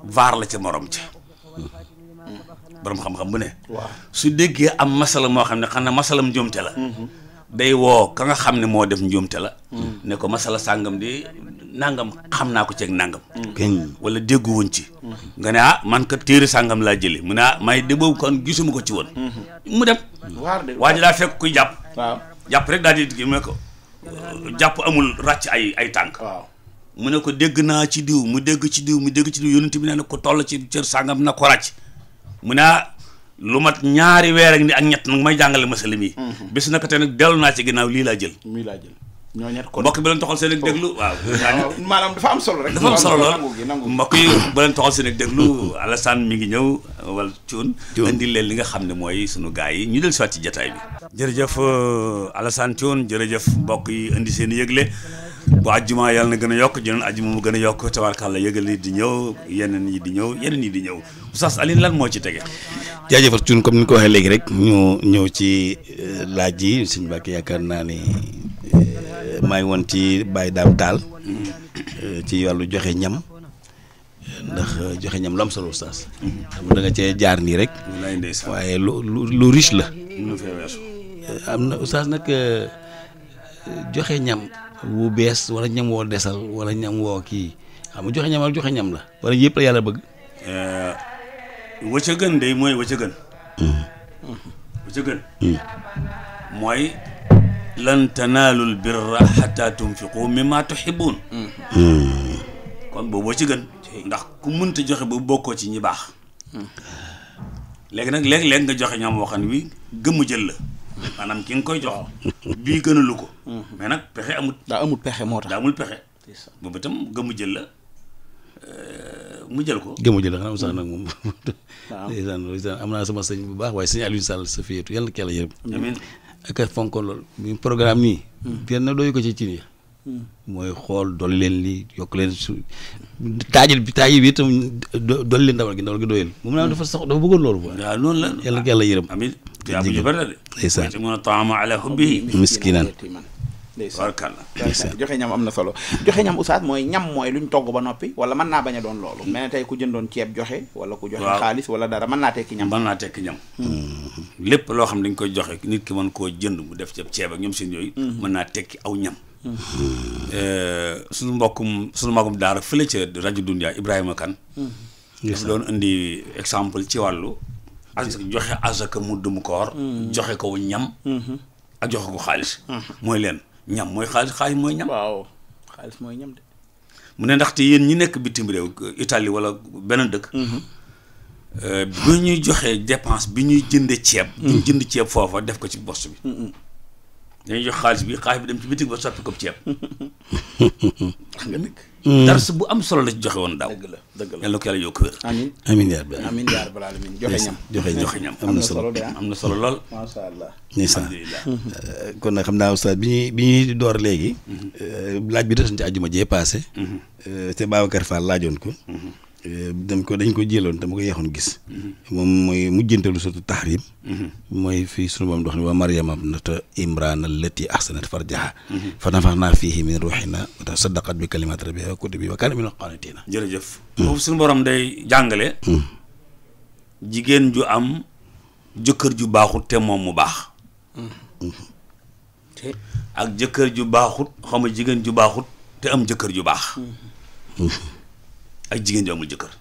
vaar la ca morom ca. borom xam-xam bu ne. waaw su déggee am masala moo xam ne xam ne masalam njuumte la. day woo ka nga xam ne moo def njuumte la. ne ko masala sàngam di nangam xam naa ko ceeg nangam. wala dégguwuñ ci. nga ne man ka téere sàngam laa jëlee mu ne may de boobu kon gisuma ko ci woon. mu dem. waa ji daa fekk kuy jàpp. waaw jàpp rek daal di mu ne ko jàpp amul ràcc ay tànk. waaw mu ne ko dégg naa ci diw mu dégg ci diw yonent bi nee na ko toll ci cër sàngam na ko ràcc. mu ne lu mat ñaari weer ak ni ak ñett nag may jàngale masala mi. bis naka te nag dellu naa ci ginnaaw lii laa jël. ñoo ñett kon mbokk bi leen toxal seen ak déglu waaw. maanaam dafa am solo rek. dafa am solo lool mbokk yi ba leen toxal seen ak déglu Alassane mi ngi ñëw wala Thioune. indi leen li nga xam ne mooy sunu gars yi ñu del soit ci jataay bi. jërëjëf Alassane Thioune jërëjëf mbokk yi indi seen yëgle bu àjjuma yàlla na gën a yokk jeneen àjjuma mu gën a yokk tabaarkalla yëgle di ñëw yeneen yi di ñëw Oustaz Alioune lan moo ci tege. jaajëfal Thioune comme ni ñu ko waxee léegi rek ñu ñëw ci laaj yi Sëñ Mbacké yaakaar naa ni maa ngi woon ci Baye Dame Tall ci wàllu joxe ñam ndax joxe ñam lu am solo Oustaz. xam da nga cee jaar nii rek. waaye lu riche la. am na Oustaz nag joxe ñam wu bees wala ñam woo desal wala ñam woo kii xam nga joxe ñam la wala yëpp la yàlla bëgg. wacca gën de mooy wacca gën. wacca gën. mooy lan tanaalul birra xataa tunfiqu mimma tuhibbun. kon boobu wacca gën. ndax ku mënta joxe ba bokkoo ci ñi baax. léegi nag léeg-léeg nga joxe ñam waxan wi gëmm jël la. maanaam ki nga koy jox. bii gënalu ko. mais nag pexe amut. daa amul pexe moo tax. daa amul pexe. boobu itam gëmm jël la. mu jël ko. gëmu jël xanaa sax nag moom. waaw am naa sama sëñ bu baax waaye sëñ Aliou Sall sa fiyatu yàlla na ko yàlla yërëm. amiin ak a fonkoon loolu. muy programme nii. kenn na doyu ko ci cin yi. mooy xool dolli leen lii yokk leen su taajil bi itam dolli leen ndawal gi doyul. moom naa dafa bëggoon loolu. waaw noonu la yàlla na ko yàlla yërëm. amiin yaa bu bëri la de. ndeysaan te mën a taama ala hubbihi miskinan. barkalla joxe ñam am na solo joxe ñam Oustaz mooy ñam mooy luñ togg ba noppi wala mën naa bañ a doon loolu mel ne tey ku jëndoon ceeb joxe wala ku joxe xaalis wala dara mën naa tekki ñam lépp loo xam dañ koy joxe nit ki mën koo jënd mu def ceeb ak ñoom seen yooyu mën naa tekki aw ñam suñu magum daara fële ca rajo Dunya Ibrahima Kane dafa doon indi exemple ci wàllu joxe azaka muddum koor joxe ko ñam ak joxe ko xaalis mooy leen ñam mooy xaalis mooy ñam. waaw xaalis mooy ñam de. mu ne ndaxte yéen ñi nekk bitim réew Italie wala beneen dëkk. bi ñuy joxee dépense bi ñuy jënde ceeb. ñu jënd ceeb foofa def ko ci poste bi. dañuy jox xaalis bi dem ci bitig ba soppi ko ceeb. wax nga dëgg. dars bu am solo la ci joxe woon daaw. dëgg la dëgg la yàlla ko yàlla yokk wér. amiin yaa rabbal aalamiin joxe ñam am na solo am na solo lool. macha allah. alhamdulilah. kon nag xam naa oustaz bi ñuy door léegi. laaj bi desoon ci àjjuma jee paase. te Babacar Fall laajoon ko. dañ ko jëloon dama ko yeexoon gis. moom mooy mujjantalu surtout tahrim. mooy fii sunu moom dox ni wa Maryama ibnata Imraan allati ahsanat farjaha fa nafaxnaa fiihi min ruuxinaa wa saddaqat bi kalimaati rabbihaa wa kutubihi wa kaanat minal qaanitiina. jërëjëf. foofu suñu borom day jàngale. jigéen ju am jëkkër ju baaxut te moom mu baax. ak jëkkër ju baaxut xam nga jigéen ju baaxut te am jëkkër ju baax. ak jigéen ju amul jëkkër.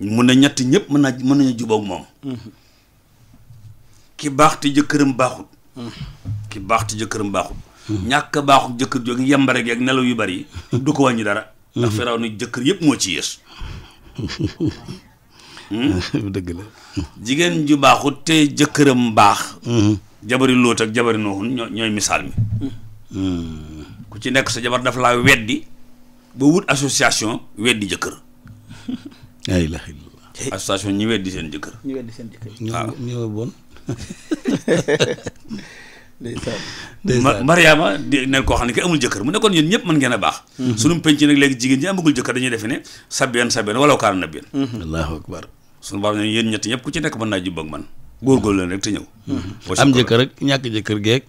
mun na ñett ñëpp mën nañu jubóog moom. ki baax te jëkkëram baaxut. ñàkk baaxut jëkkër joogi yambare gi ak nelaw yu bari du ko wàññi dara. ndax Firaaw na jëkkër yëpp moo ci yées. dëgg la. jigéen ju baaxut te jëkkëram baax. jabari Lóot ak jabari Noohun ñooy misaal mi. ku ci nekk sa jabar daf laa weddi ba wut association weddi jëkkër. laa ilaaha illallaah. association ñi weddi seen jëkkër. waaw ñoo bon. Mariama di ne koo xam ne ki amul jëkkër mu ne kon yéen ñëpp mën ngeen a baax. sunu penc nag léegi jigéen ñi amagul jëkkër dañuy defe ne sabeen wala kaana nabiyyan. allahu akbar. sunu borom ne yéen ñett ñëpp ku ci nekk mën naa jub ak man góorgóorlu leen rek te ñëw. am jëkkër rek ñàkk jëkkër geeg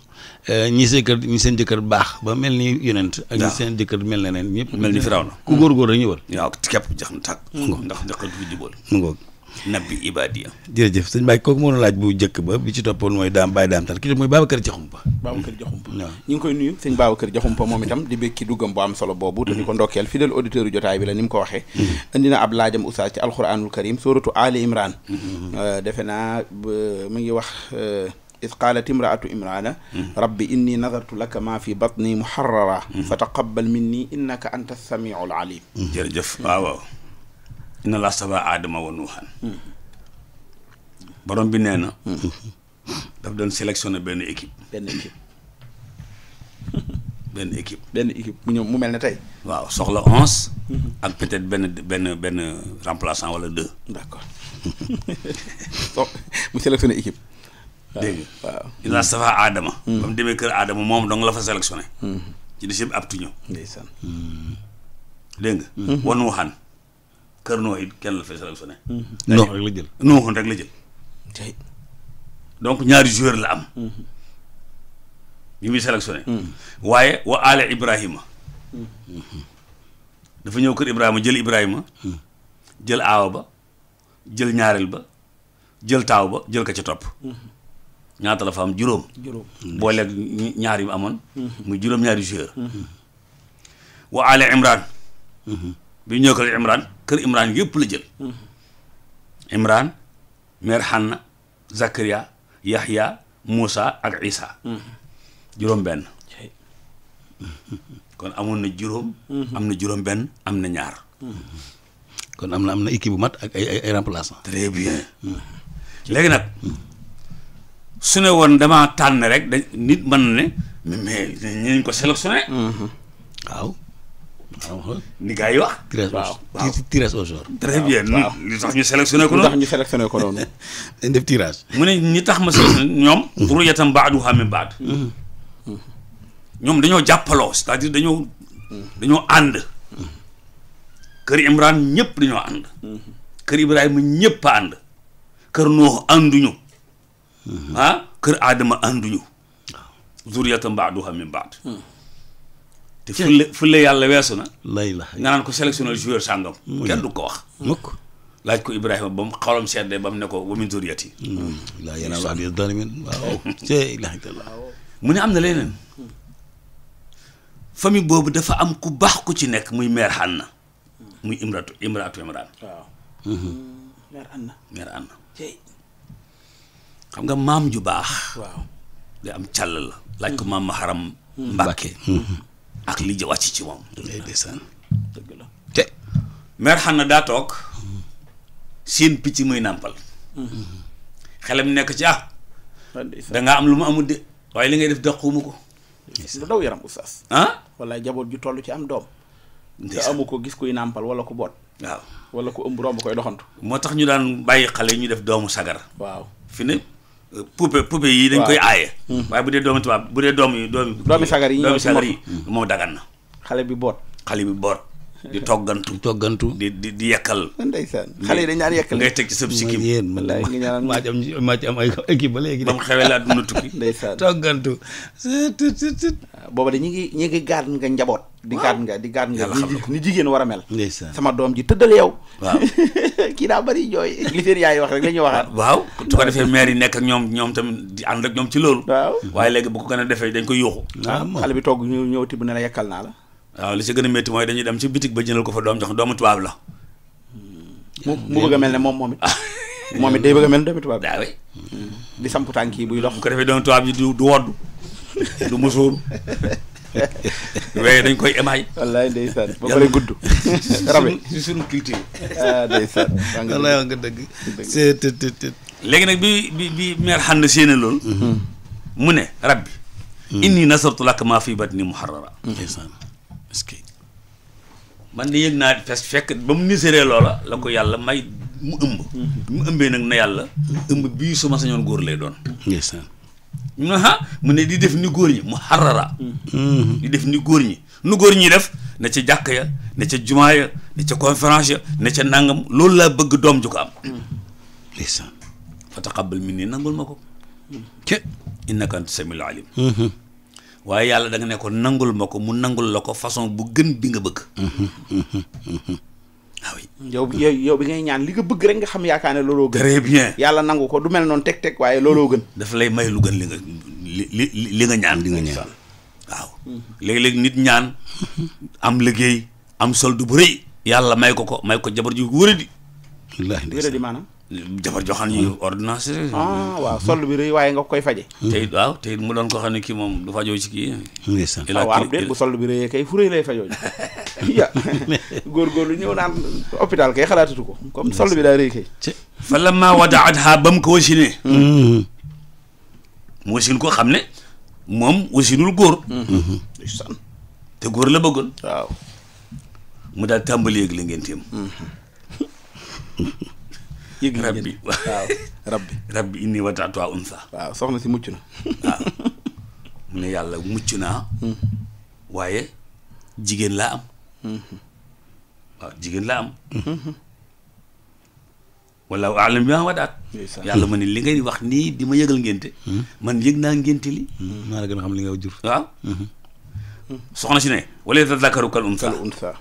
ñi seen jëkkër baax ba mel ni yonent ak ñi seen jëkkër mel na neen ñëpp mel ni Firawna ku góorgóor rek ñëwal. waaw képp jax na tàkk. ndax jëkkër du fi jubal. mu ngoog nabbi ibadiya. jërëjëf sëñ Baye kooku moo na laaj bu njëkk ba bi ci toppoon mooy Baye Daam Tall ki mooy Babacar Diakhoumpa. waaw ñu ngi koy nuyu sëñ Babacar Diakhoumpa moom itam di bëgg ki duggam bu am solo boobu te di ko ndokkeel fidèle auditeur yu jotaay bi la ni mu ko waxee. indi na ab laajam oustaz ci alquranul karim suratu Ali Imran. defe naa mu ngi wax is qaalat imraatu imrana rabbi inni nadartu laka ma fi batni muharrara fa taqabbal minni innaka anta samiul alim. jërëjëf waaw inna laa stafaa aadama wa nuuhan. borom bi nee na. daf doon sélectionné benn équipe. mu ñëw mu mel ne tey. waaw soxla 11. ak peut-être benn remplaçant wala 2. d'accord mu sélectionné équipe. dégg nga waaw inna laa stafaa aadama. ba mu demee kër aadama moom dong la fa sélectionné. ci des yëpp aptu ñu. ndeysaan. dégg nga. wa nuuhan. kër noo it kenn la fay sélectionné. Noox rek la jël. Nooxoon rek la jël. donc ñaari joueur la am. yu muy sélectionné. waaye wa ale Ibrahima. dafa ñëw kër Ibrahima jël Ibrahima. jël aawa ba jël ñaareel ba jël taaw ba jël ka ca topp. ñaata la fa am juróom. booleeg ñaar yu amoon. muy juróom-ñaari joueur. wa ale Imran. bi ñëw kër Imran yëpp la jël. Imran mère Hanna Zakaria Yahya Moussa ak Isa. juróom benn. kon amoon na juróom. am na juróom benn am na ñaar. kon am na équipe bu mat ak ay remplaçant. très bien. léegi nag su ne woon damaa tànn rek nit mën na ne mais ñu ko sélectionné. waaw. ni gars yi wax. tirage au sort. très bien li tax ñu sélectionné ko noonu. dañ def tirage. mu ne ñi tax ma sélectionné ñoom. zurriyatan ba'duha min ba'd. ñoom dañoo jàppaloo c'est-à-dire dañoo ànd. kër Imran ñëpp dañoo ànd. kër Ibrahima ñëpp a ànd. kër Nuux ànduñu. kër Adama ànduñu. zurriyatan ba'duha min ba'd. te fulle yàlla weesu na. nga naan ko sélectionnel joueur sàngam. kenn du ko wax. mukk laaj ko Ibrahima ba mu xawlam seddee ba mu ne ko wa min zurriyati. laa yanaalu ahdi zaalimiin waaw. mu ne am na leneen. famille boobu dafa am ku baax ku ci nekk muy mère Hanna. muy imraatu Imran. waaw. mère Hanna. xam nga maam ju baax. waaw. day am càll la. laaj ko maam Maharam Mbàkke. ak li ja wàcc ci moom. ndeysaan. dëgg la. te mère Hanna daa toog seen picc muy nàmpal. xelam nekk ci da ngaa am lu mu amul de waaye li ngay def daquma ko. lu daw yaram oustaz. wala jaboot ju toll ci am doom. te amu ko gis kuy nàmpal wala ku boot. waaw wala ku ëmb romb koy doxantu. moo tax ñu daan bàyyi xale ñu def doomu sagar. waaw fi ne poupée yi dañ koy aaye. waaye bu dee doomu tubaab bu dee doomi sagar yi moom dagan na. xale bi boot. di toggantu di yekkal. ndeysaan xale yi dañ daan yekkal. ngay teg ci sëb sikkim. yéen man maa ci am ay équipe ba léegi. ba mu xewee la àdduna tukki. ndeysaan toggantu. booba de ñi ngi gaat nga njaboot. di gaat nga ni jigéen war a mel. ndeysaan sama doom ji tëddal yow. waaw kii daa bari jooy li seen yaay wax rek la ñuy waxaat. waaw su ko defee maire yi nekk ak ñoom tamit di ànd ak ñoom ci loolu. waaw waaye léegi bu ko gën a defee dañ koy yuuxu. xale bi togg ñëw tibb ne la yekkal naa la. waaw li ci gën a métti mooy dañuy dem ci bitig ba jëndal ko fa doom jox doomu tubaab la. mu bëgg a mel ne moom it. moom it day bëgg a mel ne doomu tubaab daa di samp tànk yi buy dox. bu ko defee doomu tubaab yi du wodd du musóoru waaye dañ koy émaay. wallaay ndeysaan ba pare gudd. rabe ci suñu culture. ndeysaan. wallaay wax nga dëgg. léegi nag bi mère xànn séene loolu. mu ne rabbi. inni nasartu laka maa fi batni muharrara. ndeysaan. est-ce que man de yëg naa fekk ba mu niséree loola la ko yàlla may mu ëmb. mu ëmbee nag na yàlla. ëmb bii su ma sañoon góor lay doon. ndeysaan. mu ne di def ni góor ñi mu xarara. di def ni góor ñi nu góor ñi def ne ca jàkk ya ne ca jumaa ya ne ca conférence ya ne ca nangam loolu laa bëgg doom ju ko am. ndeysaan. fa taqabbal minni nangul ma ko. innaka anta samiul alim. waaye yàlla da nga ne ko nangul ma ko mu nangul la ko façon bu gën bi nga bëgg. waaw. yow bi ngay ñaan li nga bëgg rek nga xam yaakaar ne looloo gën. très bien. yàlla nangu ko du mel noonu teg waaye looloo gën. dafa lay may lu gën li nga ñaan. waaw. léegi-léegi nit ñaan am liggéey am solde bu rëy. yàlla may ko jabar ju wëradi. wallaahi wëradi maanaam. jabar joxaan yi ordonnance. waaw solde bi rëy waaye nga koy faje. te it mu doon ko xam ne kii moom du fajoo ci kii. ndeysaan. waaw déet bu solde bi rëyee kay fu rëy lay fajoo ya góorgóorlu ñëw naan hôpital kay xalaatatu ko comme solde bi daa rëy kay. fa lamma wadaatha ba mu ko wasinee. mu wasin ko xam ne moom wasinul góor. te góor la bëggoon. waaw. mu daal tàmbali yëg la ngeen téem. yëg rabbi waaw rabbi inni wadaatuha unsa. waaw soxna si mucc na. waaw mu ne yàlla mucc naa. waaye jigéen laa am. waaw jigéen laa am. wallaahu a'lam bi ma wadaat. yàlla ma ne li ngay wax nii di ma yëgal ngénte. man yëg naa ngénte li. maa la gën a xam li nga jur. waaw. soxna si ne. wala yatazakkaru kal unsa.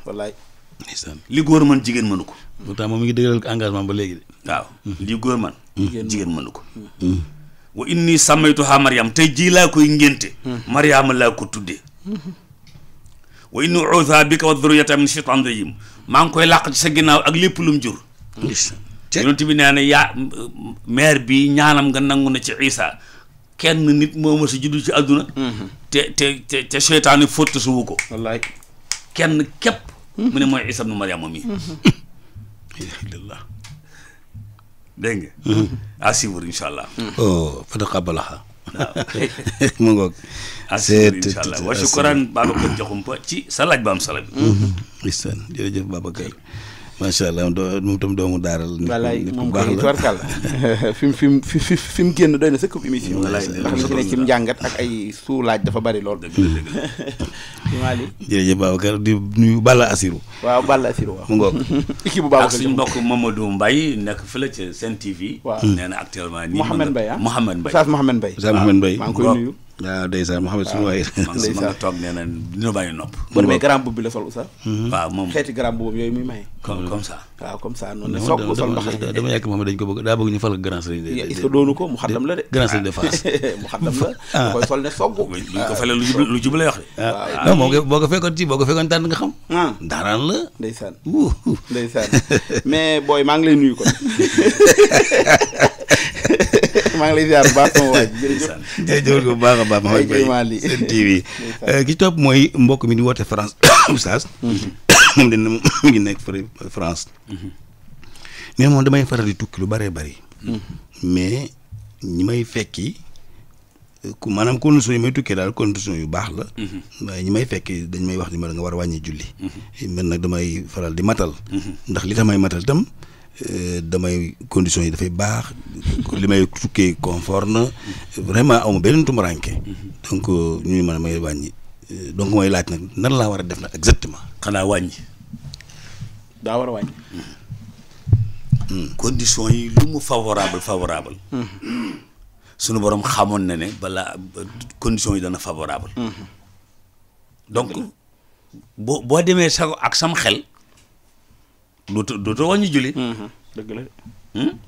wallaay. ndeysaan. li góor man jigéen mënu ko. pourtant moom mi ngi dëgëral engagement ba léegi de. waaw li góor man. jigéen mënu ko. wa inni sammaytuha Mariam tey jii laa koy ngénte. Mariama laa ko tuddee. wa inni uutha bika wa dhurriyata min shaytaan rajim maa ngi koy làq ci sa ginnaaw ak lépp lu mu jur. yonent bi nee na mère bi ñaanam nga nangu na ci Isa kenn nit moo ma sa juddu ci àdduna. te seytaane fóotu suwu ko. wallaay kenn képp. mu ne mooy Isa ibnu Mariama mi. alhamdulillah dégg nga. à suivre incha allah. fa taqabbalaha. waaw. mu ngoog. à suivre incha allah wa shukran Babacar Diakhoumpa ci sa laaj ba am sala bi. ndeysaan jërëjëf Babacar. macha allah moom tam doomu daaral. walaay moom kay tubarkàlla fi mu génn doy na sëkk émission. walaay ndax li ci nekk ci njàngat ak ay suu laaj dafa bari lool. dëgg la jërëjëf Babacar di nuyu Balla Assirou. waaw Balla Assirou waaw. mu ngoog. équipe bu ak Babacar suñu mbokk Mamadou Mbaye nekk fële ca Sen TV. waaw nee na actuellement nii. Mouhamed Mbaye Mouhamed Mbaye. Oustaz Mouhamed Mbaye. Oustaz Mouhamed Mbaye. maa ngi koy nuyu. waaw ndeysaan Mouhamed suñu waay. ma nga toog nee na dina bàyyi nopp. boo demee grand boubou bi la sol Oustaz. waaw moom xeeti grand boubou yooyu muy maye. comme ça. waaw comme ça noonu la soog ko sol mbaxal. dama yàgg Mouhamed dañ ko bëgg daa bëgg ñu fal grand sëriñ de. est-ce que doonu ko mu xaddam la de. grand sëriñ de Fass. mu xaddam la. da koy sol ne sogg. buñ ko falee lu jub lay wax de. waaw non moom boo ko fekkoon tànn nga xam. daaraan la. ndeysaan ndeysaan mais booy maa ngi lay nuyu kon. maa ngi lay ziar bu baax sama waay jërëjëf bu baax a baax Mouhamed Mbaye Sen TV ki topp mooy mbokk mi di woote France Oustaz moom dina mu ngi nekk France mais moom damay faral di tukki lu bëree bëri mais ñi may fekki maanaam conditions yi may tukkee daal conditions yu baax la. waaye ñi may fekk dañ may wax ni ma nga war a wàññi julli. man nag damay faral di matal. ndax li tax may matal itam damay conditions yi dafay baax li may tukkee confort na vraiment aw ma benn tumuraanke donc ñu mën a may wàññi donc mooy laaj nag nan laa war a def nag exactement. xanaa wàññi. daa war a wàññi. conditions yi lu mu favorable. sunu borom xamoon na ne balaa conditions yi dana favorable. donc boo demee sa ak sam xel dootoo wàññi julli. dëgg la.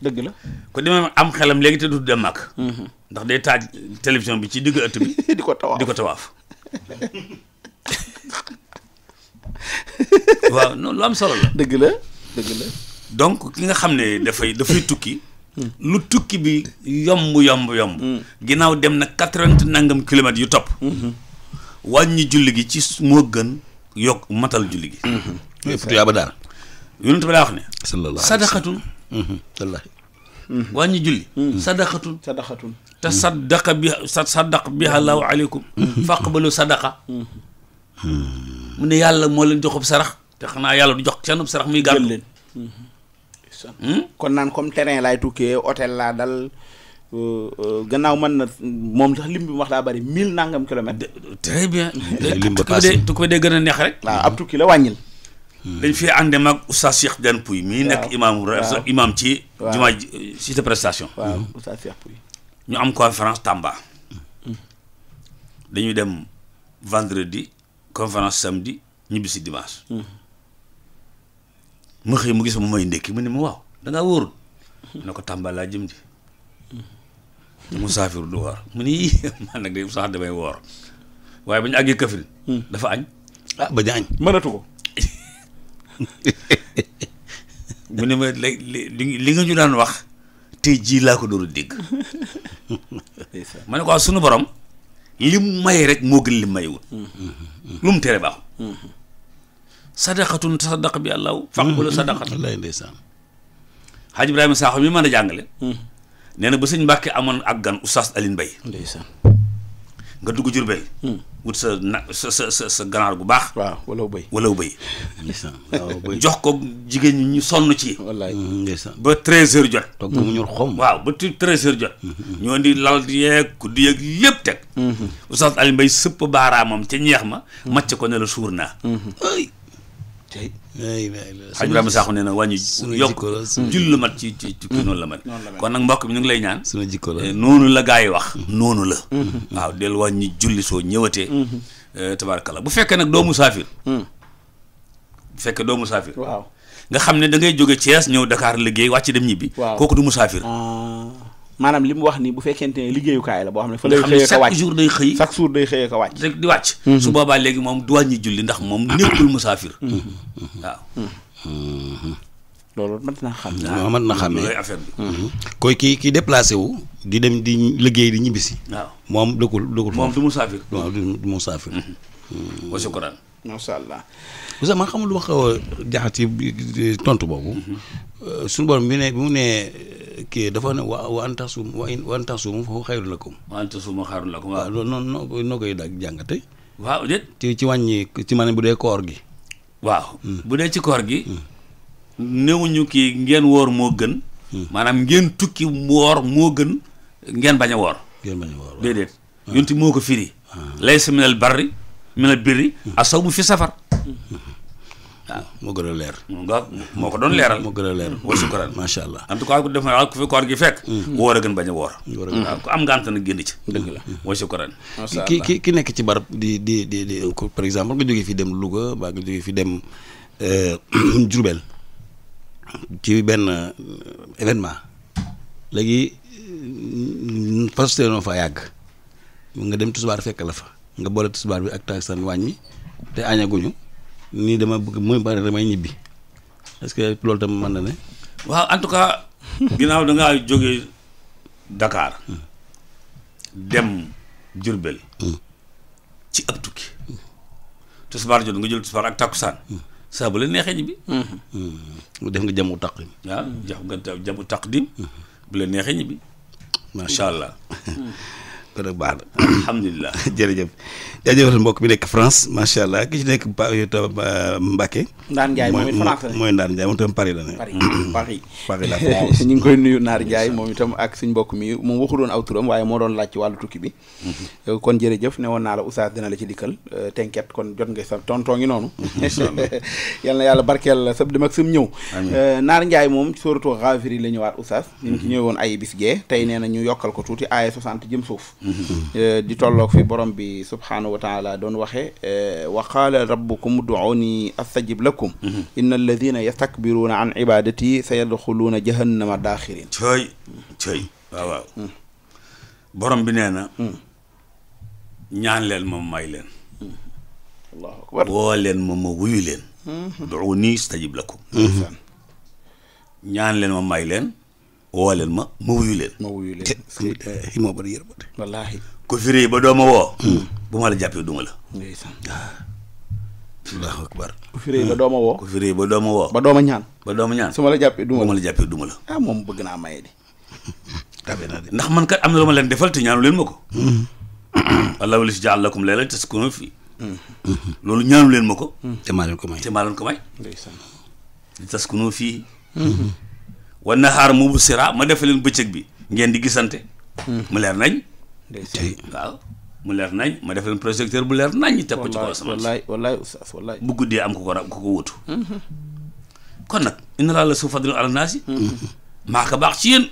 dëgg la. ko demee am xelam léegi te du dem màkk. ndax day taaj télévision bi ci digg ëtt bi. di ko tawaaf waaw lu am solo la. dëgg la. donc ki nga xam ne dafay tukki. lu tukki bi yomb. ginnaaw dem na 80 nangam kilomètres yu topp. wàññi julli gi ci moo gën yokk matal julli gi. tuyaaba daal. yonent bi daa wax ne. sadaqatun. wàññi julli. sadaqatun. tasaddaq biha Allahu aleykum. faqbalu sadaqa. mu ne yàlla moo leen joxub sarax te xanaa yàlla du jox seenub sarax muy gàllu leen. kon naan comme terrain laay tukkee hôtel laa dal gannaaw mën na moom sax lim bi mu wax daa bari 1000 nangam kilomètres. très bien. lim ba passé tukki ba dee gën a neex rek. waaw ab tukki la wàññil. dañ fi ànde mag oustaz Cheikh Diagne Pouy mii nekk imam ci jumaa cité prestation. waaw oustaz Cheikh Pouy ñu am conférence Tamba. dañuy dem vendredi conférence samedi ñibbi si dimanche. mu xëy mu gis ma may ndékki mu ne ma waaw dangaa wóorul ne ko Tamba laa jëm di musaafir du woor mu ni man nag de sax damay woor waaye ba ñu àggee Kaffrine dafa añ ba ñu añ mënatu ko mu ne ma li nga ñu daan wax tey jii laa ko door a dégg ma ne ko waaw sunu borom li mu may rek moo gën li mayewul lu mu tere baaxul sadaqatun tasaddaqa bi Allahu faqbalu sadaqatan. wallaay ndeysaan. Hadj Ibrahima Sakho mi mën a jàngale. nee na ba sëñ Mbàkke amoon ak gan oustaz Aline Mbaye. ndeysaan. nga dugg Jurbel. wut sa ganaar bu baax. waaw walaw bëy. ndeysaan waaw bëy. jox ko jigéen ñi ñu sonn ci. wallaay ndeysaan. ba 13h jot. togg mu ñor xom. waaw ba 13h jot. ñoo di lal yeeg kuddi yeeg lépp teg. oustaz Aline Mbaye sëpp baaraamam ca ñeex ma. màcc ko ne la suur naa. Xaj Ibrahima Sakho nee na wàññi yokk jull la mat ci kii noonu la mat kon nag mbokk bi ñu ngi lay ñaan sunu jikko la noonu la gaa yi wax noonu la waaw del wàññi julli soo ñëwatee tabaarakallah bu fekkee nag doo musaafir waaw nga xam ne da ngay jóge Thiès ñëw Dakar liggéey wàcc dem ñibbi kooku du musaafir maanaam li mu wax ni bu fekkente ne liggéeyukaay la boo xam ne fa lay xëyee ko wàcc chaque jour day xëy chaque jour day xëyee ko wàcc rek di wàcc su boobaa léegi moom du wàññi julli ndax moom nekkul musaafir waaw loolu mën na xam mën na xamee loolu affaire bi koy ki déplacé wu di dem di liggéey di ñibbisi waaw moom dëkkul moom du musaafir waaw du musaafir wa shukran masha Allah Oustaz man xamul lu ma xaw a jaxat ci tontu boobu suñu borom bi mu ne kii dafa ne wa an tasuumu fa xayrun lakum. wa an tasuumu xayrun lakum waaw loolu noonu noo koy daal jàngate. waaw déet. ci wàññi ci maanaam bu dee koor gi. waaw bu dee ci koor gi. newuñu kii ngeen woor moo gën. maanaam ngeen tukki woor moo gën ngeen bañ a woor. ngeen bañ a woor déedéet. yonti moo ko firi. laysa minal barri minal birri as-sawmu fi safar. waaw moo gën a leer. moo ko doon leeral. moo gën a leer. wa shukran macha allah. en tout cas ku def na ku fi koor gi fekk. woor a gën bañ a woor. waaw ku am ngànt nag génn ci. dëgg la wa shukran. ki nekk ci barab di par exemple nga jógee fi dem Louga ba nga jógee fi dem Diourbel ci benn événement léegi parce que noo fa yàgg nga dem tisbaar fekk la fa nga boole tisbaar bi ak takkusaan wàññi te añaguñu. nii dama bëgg mooy bari damay ñibbi est-ce que loolu tam mën na ne. waaw en tout cas. ginnaaw da ngaa jógee Dakar. dem Diourbel. ci ab tukki. tisbaar jot nga jël tisbaar ak takkusaan. saa bu la neexee ñibbi. def nga jamu taqdim. waaw jamu taqdim. bu la neexee ñibbi. macha allah. kon nag baax na. alhamdulilah. jërëjëf jaajëfal mbokk bi nekk France macha allah ki ci nekk Mbacke. Ndaan Ndiaye moom it France la mooy Ndaan Ndiaye moom itam Paris la ne. Paris la France ñu ngi koy nuyu Naar Ndiaye moom itam ak suñ mbokk mi moom waxu doon aw turam waaye moo doon laaj ci wàllu tukki bi. kon jërëjëf ne woon naa la Oustaz dina la ci dikkal tenket kon jot nga sa tontoo ngi noonu. yal na yàlla barkeel la sab dem ak sam ñëw. Naar Ndiaye moom suratu Ghafir la ñëwaat Oustaz. ñu ci ñëwoon ay bis gee tey nee na ñu yokkal ko tuuti aaya 60 jëm suuf. di tolloog fi borom bi subhaanahu wa taala doon waxe wa qaala rabbukum ud'uuni astajib lakum inna alladina yastakbiruuna an ibadati sa yadxuluuna jahannama daaxirin cëy waaw borom bi nee na ñaan leen ma may leen allahu akbar woo leen ma wuyu leen ud'uuni astajib lakum ñaan leen ma may leen woo leen ma wuyu leen moo bari yërmande wallaahi ku firi ba dooma woo bu ma la jàppee duma la allahu akbar ku firi ba dooma woo ku firi ba dooma woo ba dooma ñaan su ma la jàppee duma bu ma la jàppee duma la moom bëgg naa maye di tabe naa de ndax man kat am na lu ma leen defal te ñaanu leen ma ko allahu li si jaal lakum laylan taskunu fii loolu ñaanu leen ma ko te maa leen ko may li taskunu fii wa nahaar mubsira ma defal leen bëccëg bi ngeen di gisante mu leer nañ waaw mu leer nañ ma def leen projecteur bu leer nañ teg ko ci kaw sama wallaay oustaz wallaay bu guddee am ku ko wutu kon nag inna laa la su fadlin ala naasi maa ka baax ci yéen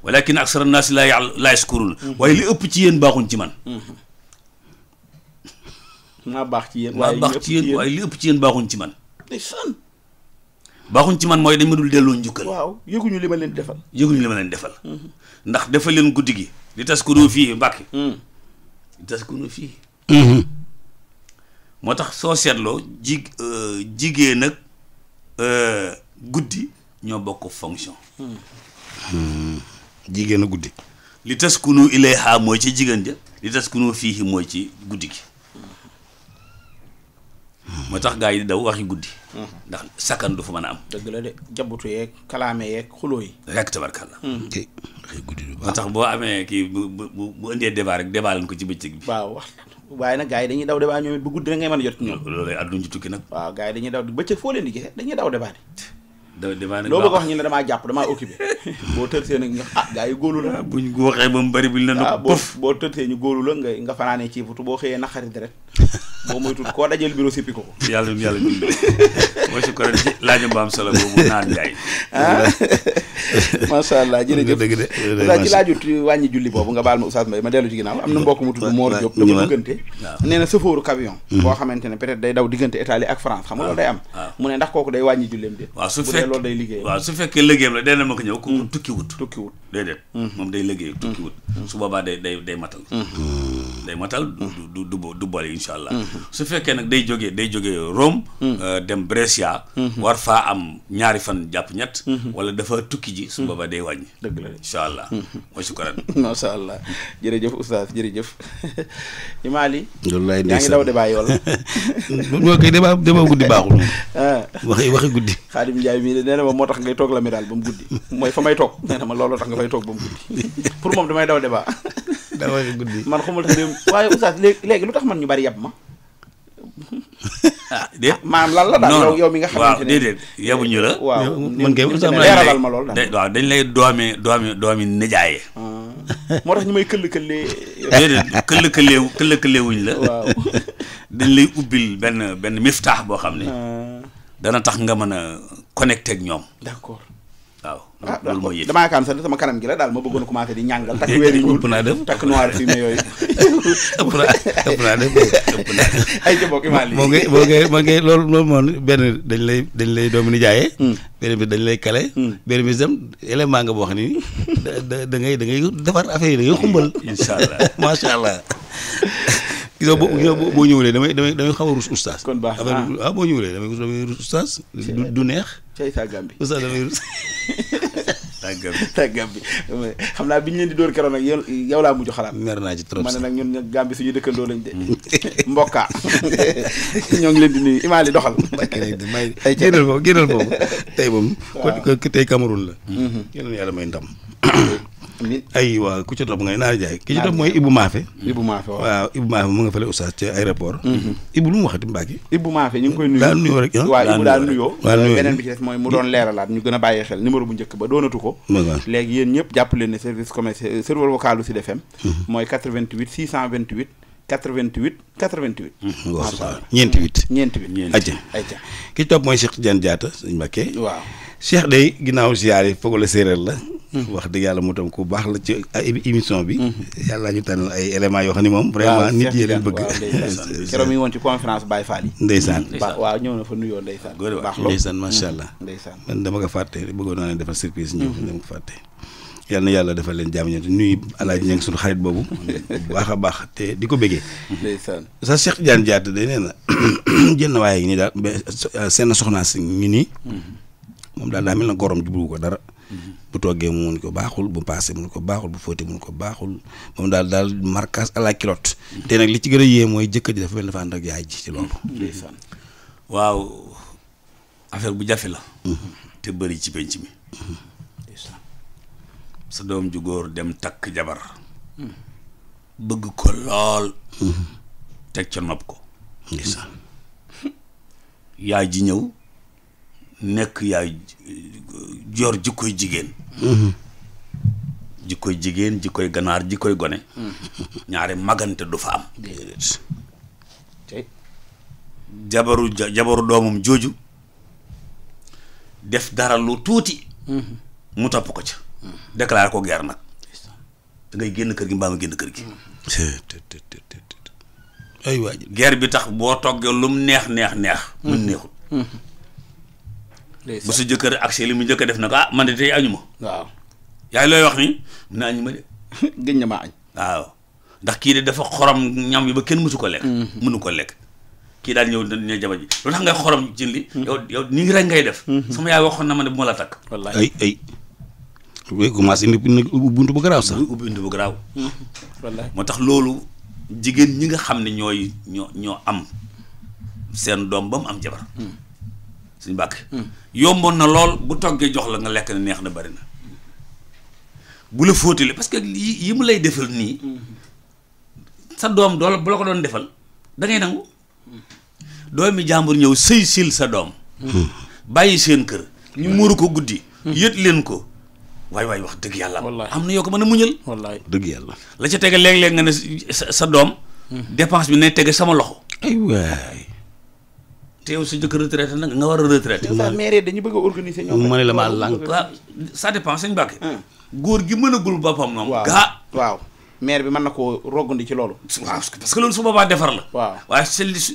walakin aksara naasi laa yashkurun waaye li ëpp ci yéen baaxuñ ci man maa baax ci yéen waaye li ëpp ci yéen baaxuñ ci man baaxuñ ci man mooy dañ ma dul delloo njukkal waaw yëguñu li ma leen defal ndax defal leen guddi gi di taskunu fii Mbàkke di taskunu fii moo tax soo seetloo jigéen nag guddi ñoo bokk fonction jigéen a guddi li taskunu ilayha mooy ci jigéen ja li taskunu fii mooy ci guddi gi moo tax gaa yi di daw waxi guddi ndax sakkan du fa mën a am dëgg la de jabutu yeeg kalaame yeeg xuloo yi rekk tabarkalla waxi guddi du moo tax boo amee kii bu indee débat rek débat leen ko ci bëccëg bi waaw wax waaye nag gaa yi dañuy daw débat ñoom it bu guddi rek ngay mën a jot ñoom loolu lay àdduna ci tukki nag waaw gaa yi dañuy daw bëccëg foo leen di gisee dañuy daw débat débat nag loo bëgg wax ñu ne damaa jàpp damaa occupé boo tërsee nag gaa yi góolu la buñ waxee ba mu bëri buñ la na ko pëf boo tërsee ñu góolu la nga fanaanee ci futu boo xëyee naqari deret boo moytul koo dajeel bureau sippi ko yàlla dund mooy si ko ci laajam ba am solo boobu naan Njaay macha allah jërëjëf dëgg de ci laajut wàññi julli boobu nga baal ma Oustaz Mbaye ma dellu ci ginnaaw am na mbokk mu tudd Mor Diop dafa diggante nee na sëfooru camion boo xamante ne peut-être day daw diggante Italie ak France xam nga loolu day am mu ne ndax kooku day wàññi julleem de waaw su fekkee loolu day liggéey waaw su fekkee liggéeyam la dee na ma ko ñëw ku tukkiwut déedéet moom day liggéey tukkiwut su boobaa day matal du boole insha allah su fekkee nag day jógee Rome dem Brescia war faa am ñaari fan jàpp ñett wala dafa tukki ji su boobaa day wàññi dëgg la insha allah mooy sukkuran masha allah jërëjëf oustaz jërëjëf Imali wallaay yaa ngi daw débat yool moo koy débat guddi baaxul waxi guddi Xaadim Njaay mii nee na ma moo tax ngay toog la mi daal ba mu guddi mooy fa may toog nee na ma looloo tax nga fay toog ba mu guddi pour moom damay daw débat daa waxi guddi man xamul tax waaye oustaz léegi lu tax man ñu bari yab ma déet maanaam lan la daal yow mi nga xamante ne déedéet yabuñu la waaw man kay leeralal ma lool daal waaw dañ lay doomi nijaaye moo tax ñu may këll-këllee déedéet këll-këlleewuñ la waaw dañ lay ubbil benn miftaax boo xam ne dana tax nga mën a connecté ak ñoom d'accord waaw loolu mooy yëg damaa yaakaar sax sama kanam gi la daal ma bëggoon a commencé di ñàngal takk weer yi ñuul ëpp naa def takk noir fi mais yooyu ëpp naa def ay ca bokk Imali moo ngay loolu moom benn dañ lay doomu ni jaayee benn bi dañ lay kale benn bi dem élément nga boo xam ni da ngay defar affaire yi da ngay xumbal insha allah macha allah gisoo boo ñëwulee damay xaw a rus oustaz kon baax boo ñëwulee damay rus oustaz du neex cay sa Gambi oustaz damay rus sa Gambi xam naa bi ñu leen di dóor keroon nag yow laa mujj xalaat mer naa ci trop ma ne nag ñun Gambi suñu dëkkandoo lañ de mbokka ñoo ngi leen di nuyu Imali doxal may génnal foofu tey moom tey Cameroun la yal na yàlla may ndam ay waaw ku ci topp ngay Naar Jaay ki ci topp mooy Ibou Maafe waaw Ibou Maafe mu nga fële oustaz ci aéroport Ibou lu mu waxati Mbacke Ibou Maafe ñu ngi koy nuyu daal nuyoo rek waaw Ibou daal nuyoo beneen bi ci des mooy mu doon leeralaat ñu gën a bàyyi xel numéro bu njëkk ba doonatu ko léegi yéen ñëpp jàpp leen ne service commercial serveur vocal Sud FM mooy 88 628 88 88 waaw ñeenti 8 ayca ki topp mooy Cheikh Tidiane Diatta sëñ Mbacke waaw Cheikh day ginnaaw ziyaar yi foog la séeréer la wax dëgg yàlla moo tam ku baax la ci émission bi yàlla ñu tànnal ay éléments yoo xam ne moom vraiment nit yi leen bëgg keroog mi ngi woon ci conférence Baye Fall yi ndeysaan waaw ñëw na fa nuyoo ndeysaan baax lool ndeysaan macha allah ndeysaan man dama ko fàtte bëggoon naa leen defal surprise ñëw dama ko fàtte yal na yàlla defal leen jàmm ñoom nuyu Alaaji Ñang suñu xarit boobu bu baax a baax te di ko bëggee ndeysaan sa Cheikh Tidiane Diatta day nee na jënn waaye nii daal seen soxnaa si ngi nii moom daal daa mel na gorom jublu ko dara bu toggee mu mun ko baaxul bu paase mun ko baaxul bu fóote mun ko baaxul moom daal marquage à la culotte te nag li ci gën a yee mooy jëkkër ji dafa mel dafa ànd ak yaay ji ci loolu waaw affaire bu jafe la te bëri ci penc mi sa doom ju góor dem takk jabar bëgg ko lool teg ca nopp ko yaay ji ñëw nekk yaay jor jikkoy jigéen jikkoy ganaar jikkoy gone ñaare magante du fa am jabaru doomam jooju def dara lu tuuti mu topp ko ca déclaré ko guerre nag da ngay génn kër gi mbaa nga génn kër gi ay waaj guerre bi tax boo toggee lum neex mun neexul bu sa jëkkër ak li mu njëkk a def nag man de tey añu ma waaw yaay looy wax ni mun na añu ma de gëñ na maa añ waaw ndax kii de dafa xorom ñam yi ba kenn mësu ko lekk mënu ko lekk kii daal ñëw ne jabar ji lu tax ngay xorom ci li yow nii rek ngay def sama yaay waxoon na ma ne bu ma la takk wallaay ay commencé indi buntu bu garaaw sax ubbi buntu bu garaaw wallaay moo tax loolu jigéen ñi nga xam ne ñoo am seen doom ba mu am jabar suñu bàkk yomboon na lool bu toggee jox la nga lekk ne neex na bari na bu la fóotile parce que yi mu lay defal nii sa doom dool bu la ko doon defal da ngay nangu doomi jàmbur ñëw sëy sil sa doom bàyyi seen kër ñu muuru ko guddi yët leen ko waay wax dëgg yàlla am na yoo ko mën a muñal wallaay dëgg yàlla la ca tege léeg-léeg nga ne sa doom dépense bi ne tege sama loxo ay waay te yow sa jëkkër retraité nag nga war a retraité maire dañu bëgg a organiser ñoom ma ne la maa lànk waaw ça dépend sañ Mbàkke góor gi mënagul boppam moom waaw maire bi mën na koo roggandi ci loolu waaw parce que loolu su boobaa defar la waaye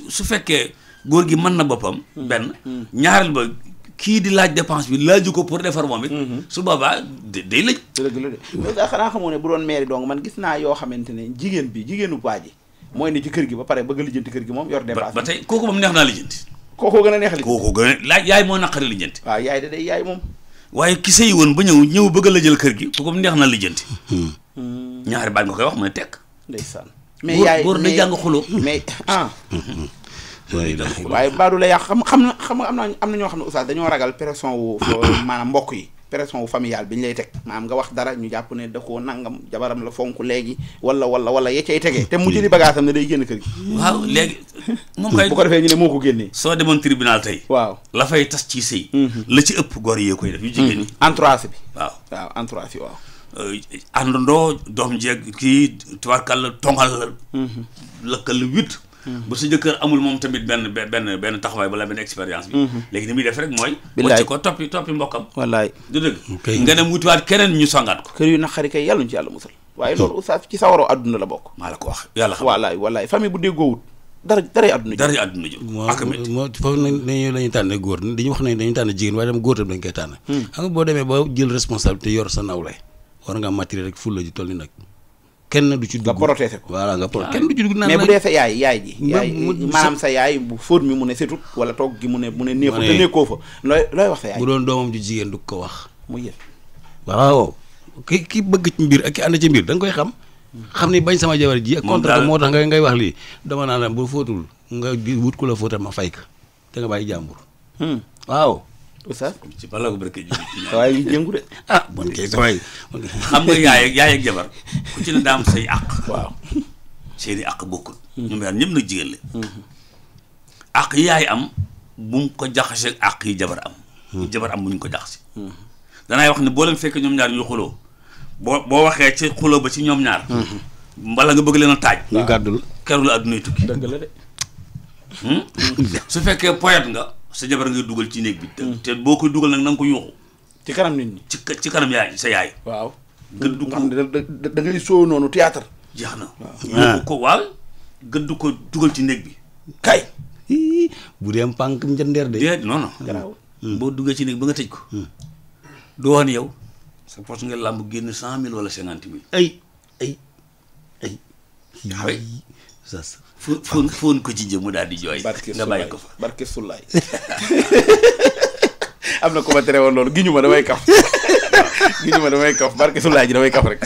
su fekkee góor gi mën na boppam benn ñaareel ba kii di laaj dépense bi laaju ko pour defar moom it su boobaa day lëj dëgg la de mais daa xanaa xamoo ne bu doon maire donc man gis naa yoo xamante ne jigéenu waa ji mooy ne ci kër gi ba pare bëgg a lijjanti kër gi moom yor dépense ba tey kooku moom neex naa lijjanti kookoo gën a neex kooku gën a laaj yaay moo naqari lijjanti waaw yaay da day yaay moom waaye ki sëy woon ba ñëw bëgg a la jël kër gi kooku neex na lijjanti ñaari baat nga koy wax mu ne tekk ndeysaan mais yaay góor day jàng xuloo mais waaye baadu la yàq xam na am na ñoo xam ne oustaz dañoo ragal pression wu maanaam mbokk yi pression wu familiale bi ñu lay teg maanaam nga wax dara ñu jàpp ne da koo nangam jabaram la fonk léegi wala ya cay tegee te mu jëli bagaasam ne day génn kër gi waaw léegi moom kay bu ko defee ñu ne moo ko génnee soo demoon tribunal tey waaw la fay tas ci sëy la ci ëpp góor yee koy def yu jigéen ñi entourage bi waaw entourage bi waaw àndandoo doom jeeg kii tubaarkal la tongal la lëkkal la huit bu sa jëkkër amul moom tamit benn taxawaay wala benn expérience bi léegi ni muy def rek mooy wacc ko toppi mbokkam wallaay du dëgg nga dem wutiwaat keneen ñu songaat ko kër yu naqari kay yàlla ñu ci yàlla musal waaye loolu oustaz ci sawaroo àdduna la bokk maa la ko wax yàlla xam wallaay famille bu déggoowut daray àdduna ji moo foofu nañu la ñuy tànne góor dañuy wax ne dañuy tànn jigéen waaye dem góor tam dañ koy tànn xam nga boo demee ba jël responsabilité yor sa nawle war nga matériel rek fulla ji toll ni nag kenn du ci dugg nga protéger ko voilà kenn du ci dugg naan mais bu dee sa yaay ji maanaam sa yaay bu fóot mi mu ne setut wala toog gi mu ne neexut te nekkoo fa looy wax sa yaay bu doon doomam ju jigéen du ko wax mu yëg waaw ki bëgg ci mbir ak ki ànd ci mbir da nga koy xam ni bañ sama jabar ji ak contrat moo tax ngay wax lii dama naan la bu fóotul nga wut ku la fóotal ma fay ka te nga bàyyi jàmbur waaw oustaz ci bala ko barke ji waaye yu jëngu de bon kay samay xam nga yaay ak jabar ku ci ne daam say àq waaw seeni àq bokkul ñoom ñaar ñëpp nag jigéen la àq yi yaay am bu mu ko jaxase àq yi jabar am jabar am bu ñu ko jaxase danaay wax ne boo leen fekk ñoom ñaar ñu xuloo boo waxee ci xuloo ba ci ñoom ñaar mbala nga bëgg leen a taaj ñu gàddul keroog la addunay tukki dëgg la de su fekkee poète nga sa jabar ngay dugal ci néeg bi te boo koy dugal nag na nga ko yuuxu ci kanam nit ñi ci kanam yaay sa yaay waaw gëddu ko da ngay soow noonu théâtre jeex na yuuxu ko waaw gëddu ko dugal ci néeg bi kay bu dee pànk njëndeer de déet non non boo duggee ci néeg ba nga tëj ko du woon yow sa poche nga làmb génn 100 000 wala 50 000 ay waaw foon ko ci jëm mu daal di jooy nga bàyyi ko fa barke Sulaay am na ku ma tere woon loolu giñu ma damay kaf barke Sulaay ji damay kaf rek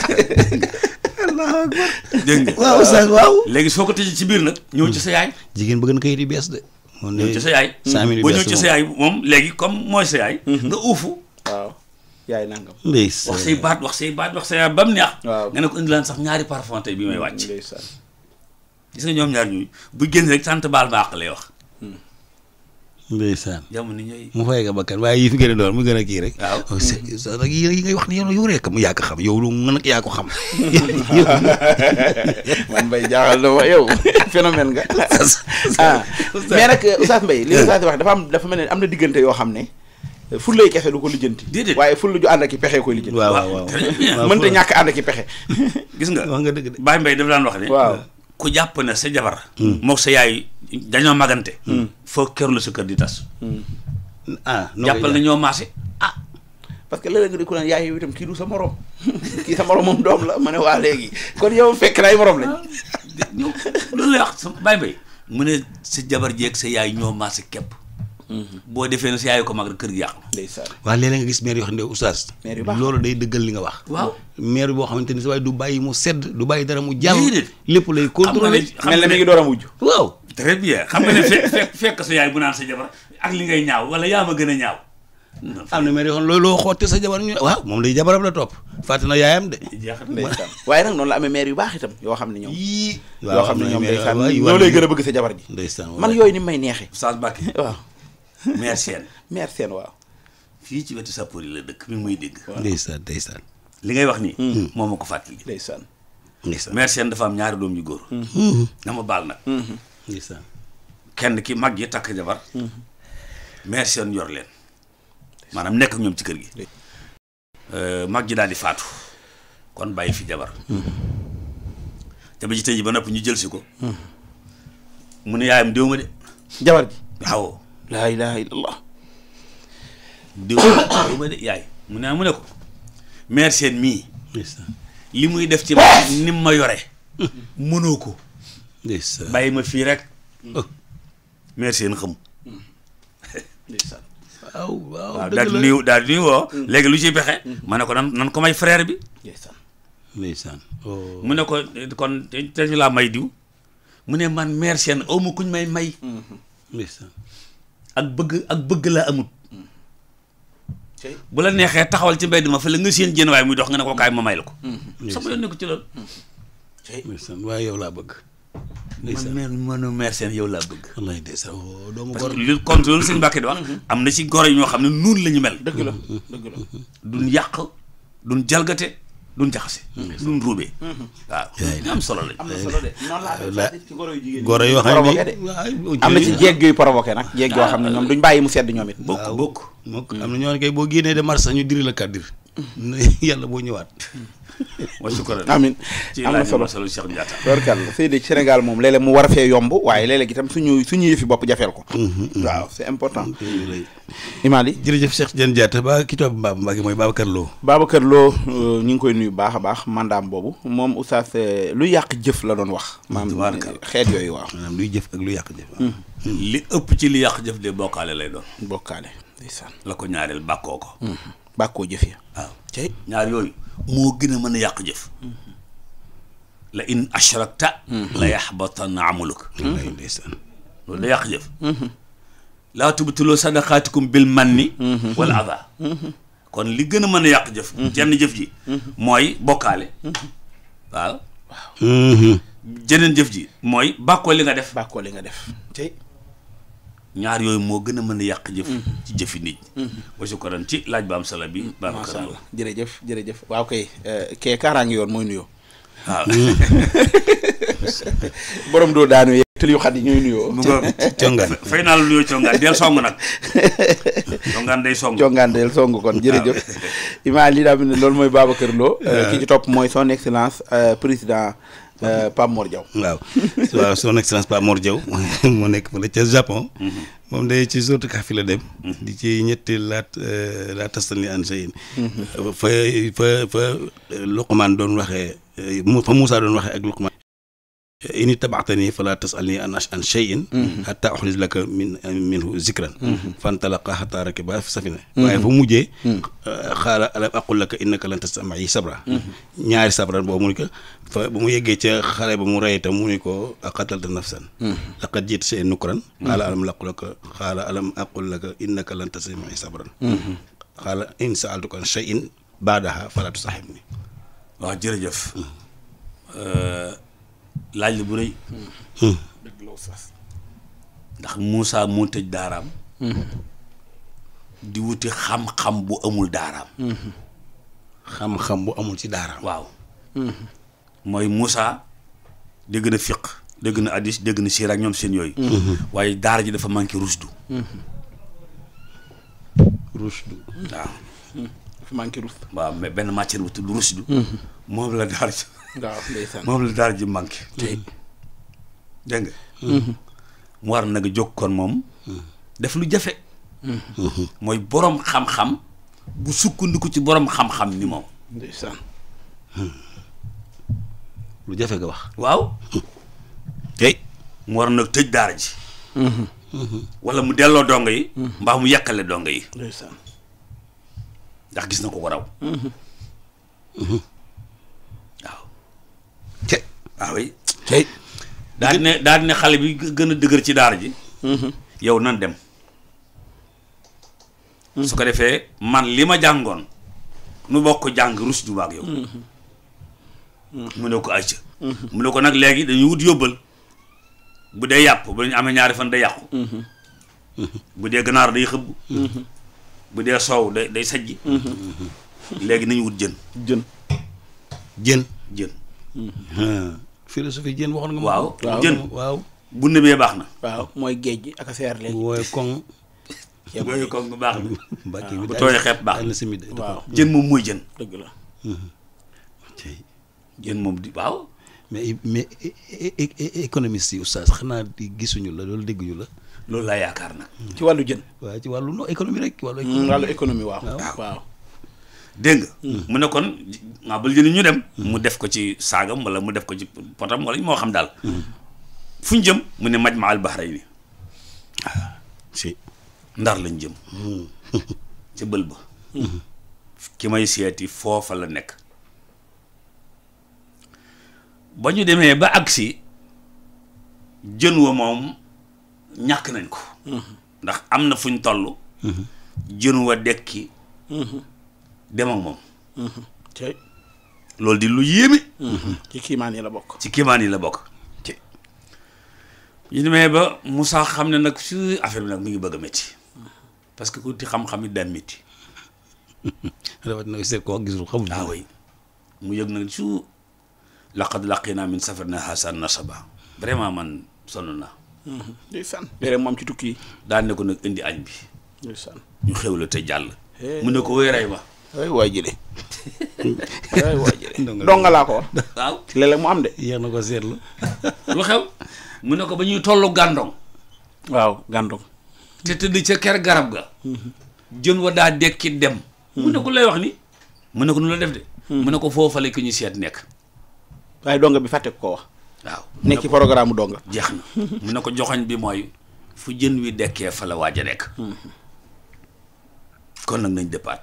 allahu akbar dégg nga waaw sax waaw léegi soo ko tëjee ci biir nag ñëw ci sa yaay jigéen bëgg na kayit yu bees de ñëw ci sa yaay 100 000 boo ñëw ci sa yaay moom léegi comme mooy sa yaay nga uufu waaw yaay nangam ndeysaan wax say baat wax sa yaay ba mu neex waaw nga ne ko indi laan sax ñaari parfum tey bi may wàcc ndeysaan gis nga ñoom ñaar ñuy bu génn rek sant baal ma àq lay wax ndeysaan jamono ñooy mu fay ka bakkan waaye yi fi gën a doon mu gën a kii rek waaw nag yi ngay wax ni yow rek mu yaa ko xam yow lu nga nag yaa ko xam man Mbaye jaaxal na ma yow phénomène nga mais nag Oustaz Mbaye li Oustaz wax dafa mel ne am na diggante yoo xam ne fullay kese du ko lijjanti déedéet waaye fulla ju ànd ak i pexe koy lijjanti waaw mënta ñàkk ànd ak i pexe gis nga wax nga dëgg de Baye Mbaye dafa daan wax ne waaw ku jàpp ne sa jabar mook sa yaay dañoo magante foo keru la sa kër di tas jàppal na ñoo maase parce que léeg-léeg nga di ko naan yaay yow itam kii du sa morom kii sa morom moom doom la ma ne waa léegi kon yow fekk na ay morom lañ ñëw loolu lay wax sa Baye Mbaye mu ne sa jabar jeeg sa yaay ñoo maase képp boo defee ne sa yaay ko mag rek kër gi yàqu ndeysaan waaw léeg-léeg nga gis maire yoo xam ne oustaz maire yu baax loolu day dëggal li nga wax waaw maire boo xamante ni sa waaye du bàyyi mu sedd du bàyyi dara mu jàll déedéet lépp lay contrôler mel na mi ngi door a mujj waaw très bien xam nga ne fekk sa yaay bu naan sa jabar ak li ngay ñaaw wala yaa ma gën a ñaaw am na maire yoo xam ne loolu loo xootte sa jabar ñu waaw moom day jabaram la topp fàtte na yaayam de ndeysaan waaye nag noonu la amee maire yu baax itam yoo xam ne ñoom yii yoo xam ne ñoom ndeysaan ñoo lay gën a bëgg sa jabar ji ndeysaan man yooyu ni may neexee Oustaz Mbacké waaw mère Sène maire seen waaw fii ci wetu sappoor yi la dëkk mi ngi muy dégg ndeysaan ndeysaan li ngay wax nii moo ma ko fàttali ndeysaan ndeysaan mère Sène dafa am ñaari doom yu góor na ma baal nag ndeysaan kenn ki mag yi takk jabar mère Sène yor leen maanaam nekk ak ñoom ci kër gi mag ji daal di faatu kon bàyyi fi jabar jabar ji tey ji ba noppi ñu jël si ko mu ne yaayam déw ma de jabar ji waaw laa ilaha illallah déw ma de yaay mu ne ko mère Sène mii ndeysaan li muy def ci ma ni ma yore mënoo ko ndeysaan bàyyi ma fii rek mère Sène xam ndeysaan waaw daal di nuyu woo léegi lu ciy pexe ma ne ko nan ko may frère bi ndeysaan ndeysaan mu ne ko kon te ñu laa may diw mu ne man mère Sène aw ma kuñ may ndeysaan ak bëgg laa amut bu la neexee taxawal ci mbedd ma fa la nga seen jën waaye muy dox nga ne ko kaay ma may la ko sama yoon ne ko ci loolu ndeysaan waaye yow laa bëgg man manu mère Sène yow laa bëgg wallaay ndeysaan doomu parce gor que li contre loolu sëñ Mbàkke di wax am na ci goro yi ñoo xam ne nuun la ñu mel dëgg la duñ yàq duñ jalgate duñ jaxase duñ ruubee waaw ñu am solo lañ am na solo de noonu laa ci goro yu jigéen goro yoo xam provoqué de am na ci jeeg yuy provoqué nag jeeg yoo xam ne ñoom duñ bàyyi mu sedd ñoom it bokk am na ñoo ne kay boo génnee de mars sax ñu diri la kàddir yàlla boo ñëwaat wa shukran amin ci am na laaj solo solo Cheikh Ndiatta barkalla Seydi Sénégal moom léeg-léeg mu war a fee yomb waaye léeg-léeg itam suñu yëfi bopp jafeel ko waaw c'est important Imali jërëjëf Cheikh Diène Diatta ba ki toog Mbaba Mbacke mooy Babacar Lo Babacar Lo ñu ngi koy nuyu baax a baax mandaam boobu moom oustaz lu yàq jëf la doon wax maanaam xeet yooyu waaw maanaam luy jëf ak lu yàq jëf li ëpp ci li yàq jëf de bokkaale lay doon bokkaale ndeysaan la ko ñaareel bàkkoo ko bàkkoo jëf ya waaw cey ñaar yooyu moo gën a mën a yàq jëf la in ashrakta la yaxbatanna amaluk wallaay ndeysaan loolu da yàq jëf laa tubtilu sadaqaatikum bil manni wal adha kon li gën a mën a yàq jëf jenn jëf ji mooy bokkaale waaw jeneen jëf ji mooy bàkkoo li nga def tey ñaar yooyu moo gën a mën a yàq jëf ci jëfi nit ñi wa shukran ci laaj ba am sala bi masha Allah jërëjëf waaw kay kee kaaraangi yoon mooy nuyoo waaw borom doo daanu yeeg tël yu xat yi ñooy nuyoo congaan fay naa la nuyoo congaan del song nag congaan day song kon jërëjëf Imaam lii daa bi ne loolu mooy Babacar Lo ki ci topp mooy son excellence président Pape Mor Diaw waaw son excellence Pape Mor Diaw moo nekk fële ca Japon moom day ci sourate Kahf la dem di ci ñetti laa tastalni an shay'in fa Luqmaan doon waxee fa Moussa doon waxee ak Luqmaan in ittabaatanii falaa tasalnii an shay'in hattaa uxris laka minhu zikran fantalaqa hattaa rakiba fi safina waaye fa mujjee qaala alam aqul laka innaka lan tastatii'a ma'iya sabra ñaari sabran boobu mu ne ko fa ba mu yeggee ca xale ba mu rey itam mu ne ko aqatalta nafsan laqad ji'ta shay'an nukran qaala alam aqul laka innaka lan tastatii'a ma'iya sabran qaala in sa'altuka an shay'in ba'dahaa falaa tusahhibnii. waaw jërëjëf laaj la bu rëy dëgg la oustaz ndax Moussa moo tëj daaraam di wuti xam-xam bu amul daaraam xam-xam bu amul ci daaraam waaw mooy Moussa dégg na fiq dégg na hadis dégg na siira ak ñoom seen yooyu waaye daara ji dafa manqué rusdu waaw dafa manqué rusdu waaw mais benn matière bu tudd rusdu moom la daara ji waaw ndeysaan moom la daara ji manqué dégg nga mu war nag jóg kon moom def lu jafe mooy boroom xam-xam bu sukkandiku ci boroom xam-xam ni moom ndeysaan lu jafe nga wax waaw tey mu war nag tëj daara ji wala mu delloo dongo yi mbaa mu yàkkale dongo yi ndeysaan ndax gis na ko ko raw waaw te waaw oui tey daal di ne xale bi gën a dëgër ci daara ji yow nan dem su ko defee man li ma jàngoon nu bokk jàng rus du maag yow mu ne ko acca mu ne ko nag léegi dañuy wut yóbbal bu dee yàpp bu ñu amee ñaari fan day yàqu bu dee ganaar day xëbb bu dee soow day sajji léegi nañu wut jën philosophie jën waxoon nga waaw jën waaw bu nëbee baax na waaw mooy géej gi ak a seer léegi wooy koŋ booy ko baax na mbàkki bu tooyee xepp baax na simid waaw jën moom mooy jën dëgg la jën moom di waaw mais économiste yi oustaz xanaa di gisuñu la loolu dégguñu la loolu laa yaakaar nag ci wàllu jën waaw ci wàllu économie rek wàllu économie waaw dégg nga mu ne kon nga bal jëni ñu dem mu def ko ci saagam wala mu def ko ci potam wala moo xam daal fu ñu jëm mu ne Majma al Bahrayni si Ndar lañ jëm ca bël ba ki may seeti foofa la nekk ba ñu demee ba agsi jën wa moom ñàkk nañ ko ndax am na fu ñu toll jën wa dekki dem ak moom loolu di lu yéeme ci kiimaan yi la bokk ñu demee ba Moussa xam ne nag su affaire bi nag mi ngi bëgg a métti parce que ku ti xam-xam it daan métti rawat na seet koo gisul xamul way mu yëg nag su laqad laqina min safarina hasan nasaba vraiment man sonn naa ndeysaan léeg-léeg moom ci tukki yi daan ne ko nag indi añ bi ndeysaan ñu xewla te jàll mu ne ko wéy rey ma waay jële donga laa ko wax waaw léeg-léeg mu am de yéex na ko seetlu lu xew mu ne ko ba ñuy tollu gàndong waaw gàndong te tëdd ca ker garab ga jën wa daa dekki dem mu ne ko lay wax ni mu ne ko nu la def de mu ne ko foofale ki ñu seet nekk waaye donga bi fàtte ko wax waaw nekk ci programme donga jeex na mu ne ko joxoñ bi mooy fu jën wi dekkee fa la waaj a nekk kon nag nañ départ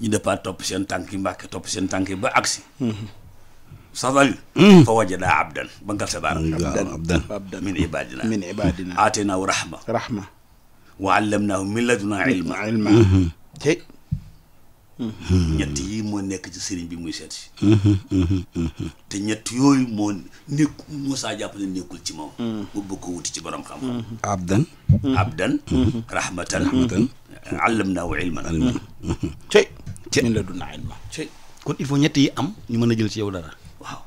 ñu départ topp seen tànk yi Mbàkke topp seen tànk yi ba agsi sadal fa wajada abdan ba ngal sa baara abdan min ibadina aatinaahu rahma wa allamnaahu min ladunaa ilma tey ñett yi moo nekk ci sëriñ bi muy seet si te ñett yooyu moo nekk Moussa jàpp ne nekkul ci moom mu bëgg ko wuti ci borom xam-xam abdan rahmatan allamnaahu ilman tey min ladunaa ilma tey kon il faut ñett yi am ñu mën a jël ci yow dara waaw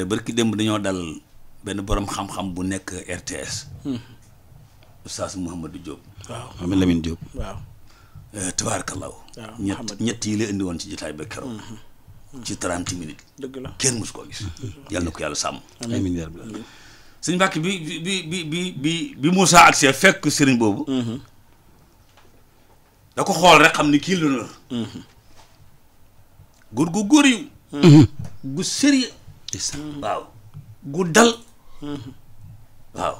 barki démb dañoo dal benn borom xam-xam bu nekk RTS Oustaz Mouhamadou Diop waaw Mouhamed Lamine Diop waaw tabaarakallaahu ñett yi la indi woon ci jotaay ba keroog ci 30 minutes dëgg la kenn mosu koo gis yàlla na ko yàlla sàmm amiin yaa rabbi sëñ Mbàkke bi Moussa ak see fekk sëriñ boobu da ko xool rek xam ni kii la nër góor gu góor yu gu sérieux waaw gu dal waaw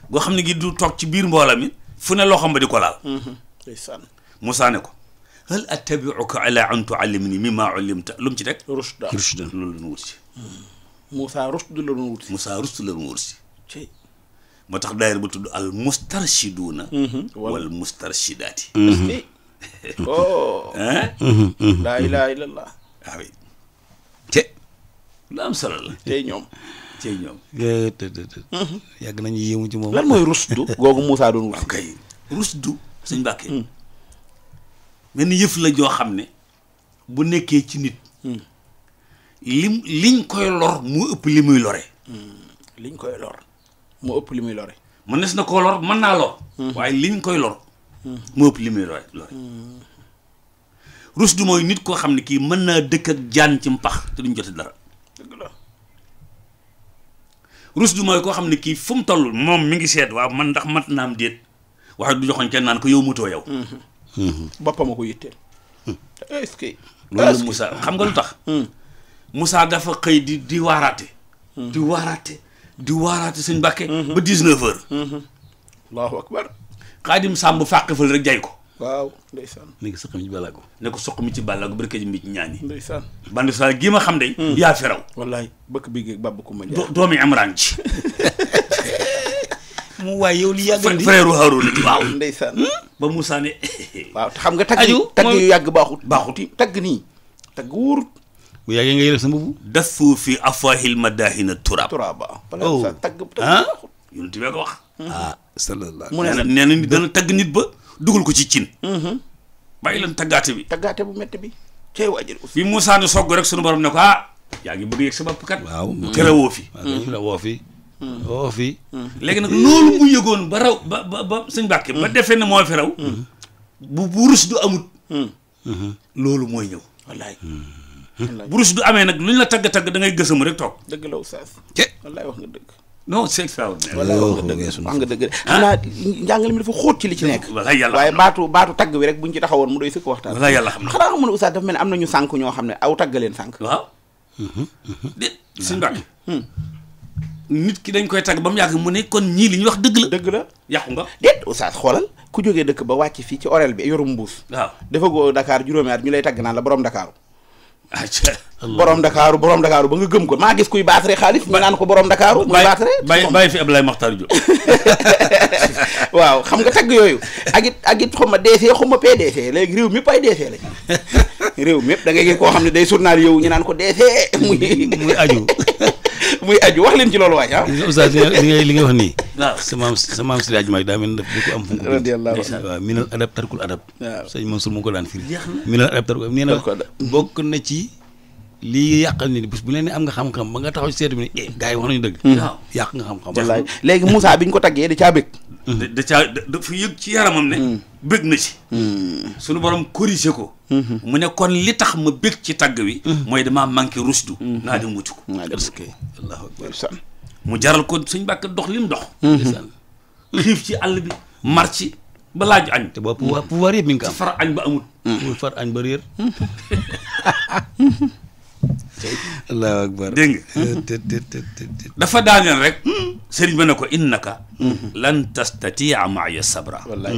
goo xam ne gi du toog ci biir mboola mi fu ne loo xam ba di ko laal Moussa ne ko hal attabi'uka ala an tu'allimni mimma 'allamta lu mu ci teg rushdan loolu la ñu wut si Moussa rushd la ñu wut si Moussa rushd la ñu wut si moo tax daayira bu tudd al mustarshiduuna wal mustarshidaati oh laa ilaaha illallah waaw te lu am solo la tey ñoom yàgg nañu yéemu ci moom lan mooy rushdu googu Moussa doon wut waaw kay rushdu sëñ Mbàkke benn yëf la joo xam ne bu nekkee ci nit liñ koy lor moo ëpp li muy lore liñ koy lor moo ëpp li muy lore mën na si na koo lor mën naa lor waaye liñ koy lor moo ëpp li muy lore rushdu mooy nit koo xam ne kii mën naa dëkk ak jaan ci mpax te duñ jote dara dëgg la rushdu mooy koo xam ne kii fu mu toll moom mi ngi seet waaw man ndax mat naam déet waaye du joxoñ kenn naan ko yow mutoo yow boppam a ko yitteel est-ce que loolu Moussa xam nga lu tax Moussa dafa xëy di waaraate di waaraate sëñ Mbàkke ba 19 heures allahu akbar Xaadim Sàmb fàqifal rek jay ko waaw ndeysaan léegi sëq mi ci balaago ne ko soq mi ci bàllaago barke ji mi ci ñaani ndeysaan bandi sa gii ma xam de yaa fi raw wallaay bëkk bi géeg bàbb ko ma jaay doomi Imraan ci mu waay yow li yàgg di frère Harouna ci waaw ndeysaan ba Moussa ne waaw te xam nga tagg yu yàgg baaxut tagg nii tagg wóorut bu yàggee nga yëlef sa mbubu dafu fi afahil madahina turab turaba bala tagg baaxut yonent bi ko wax sallallahu mu ne nee na dana tagg nit ba dugal ko ci cin bàyyi leen taggaate bi taggaate bu métti bi cey waajal aussi bi Moussa ne sogg rek sunu borom ne ko yaa ngi bëgg yegg sa bopp kat waaw terewoo fi woo fi léegi nag loolu mu yëgoon ba raw ba sëñ Mbàkke ba defee ne moo fi raw bu rus du amut loolu mooy ñëw wallaay bu rus du amee nag lu ñu la tagg-tagg da ngay gësamu rek toog dëgg la oustaz wallaay wax nga dëgg non c'est extraordinaire wallaay wax nga dëgg xam naa njàngale mi dafa xóot ci li ci nekk wallaay yàlla waaye baatu tagg wi rek buñ ci taxawoon mu doy sëkk waxtaan wallaay yàlla xam na xanaa xam ne oustaz dafa mel ne am nañu sànk ñoo xam ne aw tagg leen sànk waaw déet sëñ Mbàkke nit ki dañ koy tagg ba mu yàgg mu ne kon ñii li ñu wax dëgg la yàqu nga déet oustaz xoolal ku jógee dëkk ba wàcc fii ci orel bi yorum mbuus waaw dafa goo Dakar juróomi at ñu lay tagg naan la borom Dakar borom Dakar ba nga gëm ko maa gis kuy baatare xaalis ñu naan ko borom Dakar muy baatare bàyyi fi Abdoulaye Makhtar Diop waaw xam nga tagg yooyu ak it xaw ma DC xaw ma PDC léegi réew mépp ay DC lañ réew mépp da ngay gis koo xam ne day journal yow ñu naan ko DC muy aju muy aju wax leen ci loolu waay oustaz li nga wax nii waaw sa maam si laaj maag daa mel daf di ko am fu mu radiyallahu waaw minal adab tarkul adab waaw sëñ Mansour mu ko daan firi minal adab tarkul nee na bokk na ci lii yàqal ni bis bu leen ne am nga xam-xam ba nga taxaw ci seetu bi ne gars yi wax nañu dëgg waaw yàq nga xam-xam wallaay léegi Moussa bi ñu ko taggee da caa bëgg da caa dafa yëg ci yaramam ne bëgg na ci suñu borom corrigé ko mu ne kon li tax ma bëgg ci tagg wi mooy damaa manqué rusdu naa dem wuti ko allahu akbar mu jaral ko suñ Mbàkke dox li mu dox xiif ci àll bi mar ci ba laaj añ te boo pouvoir yëpp mi ngi ko am far añ ba amut far añ ba réer allahu akbar dégg nga dafa daaneel rek sëriñ ba ne ko innaka lan tastatia maaya sabra wallaay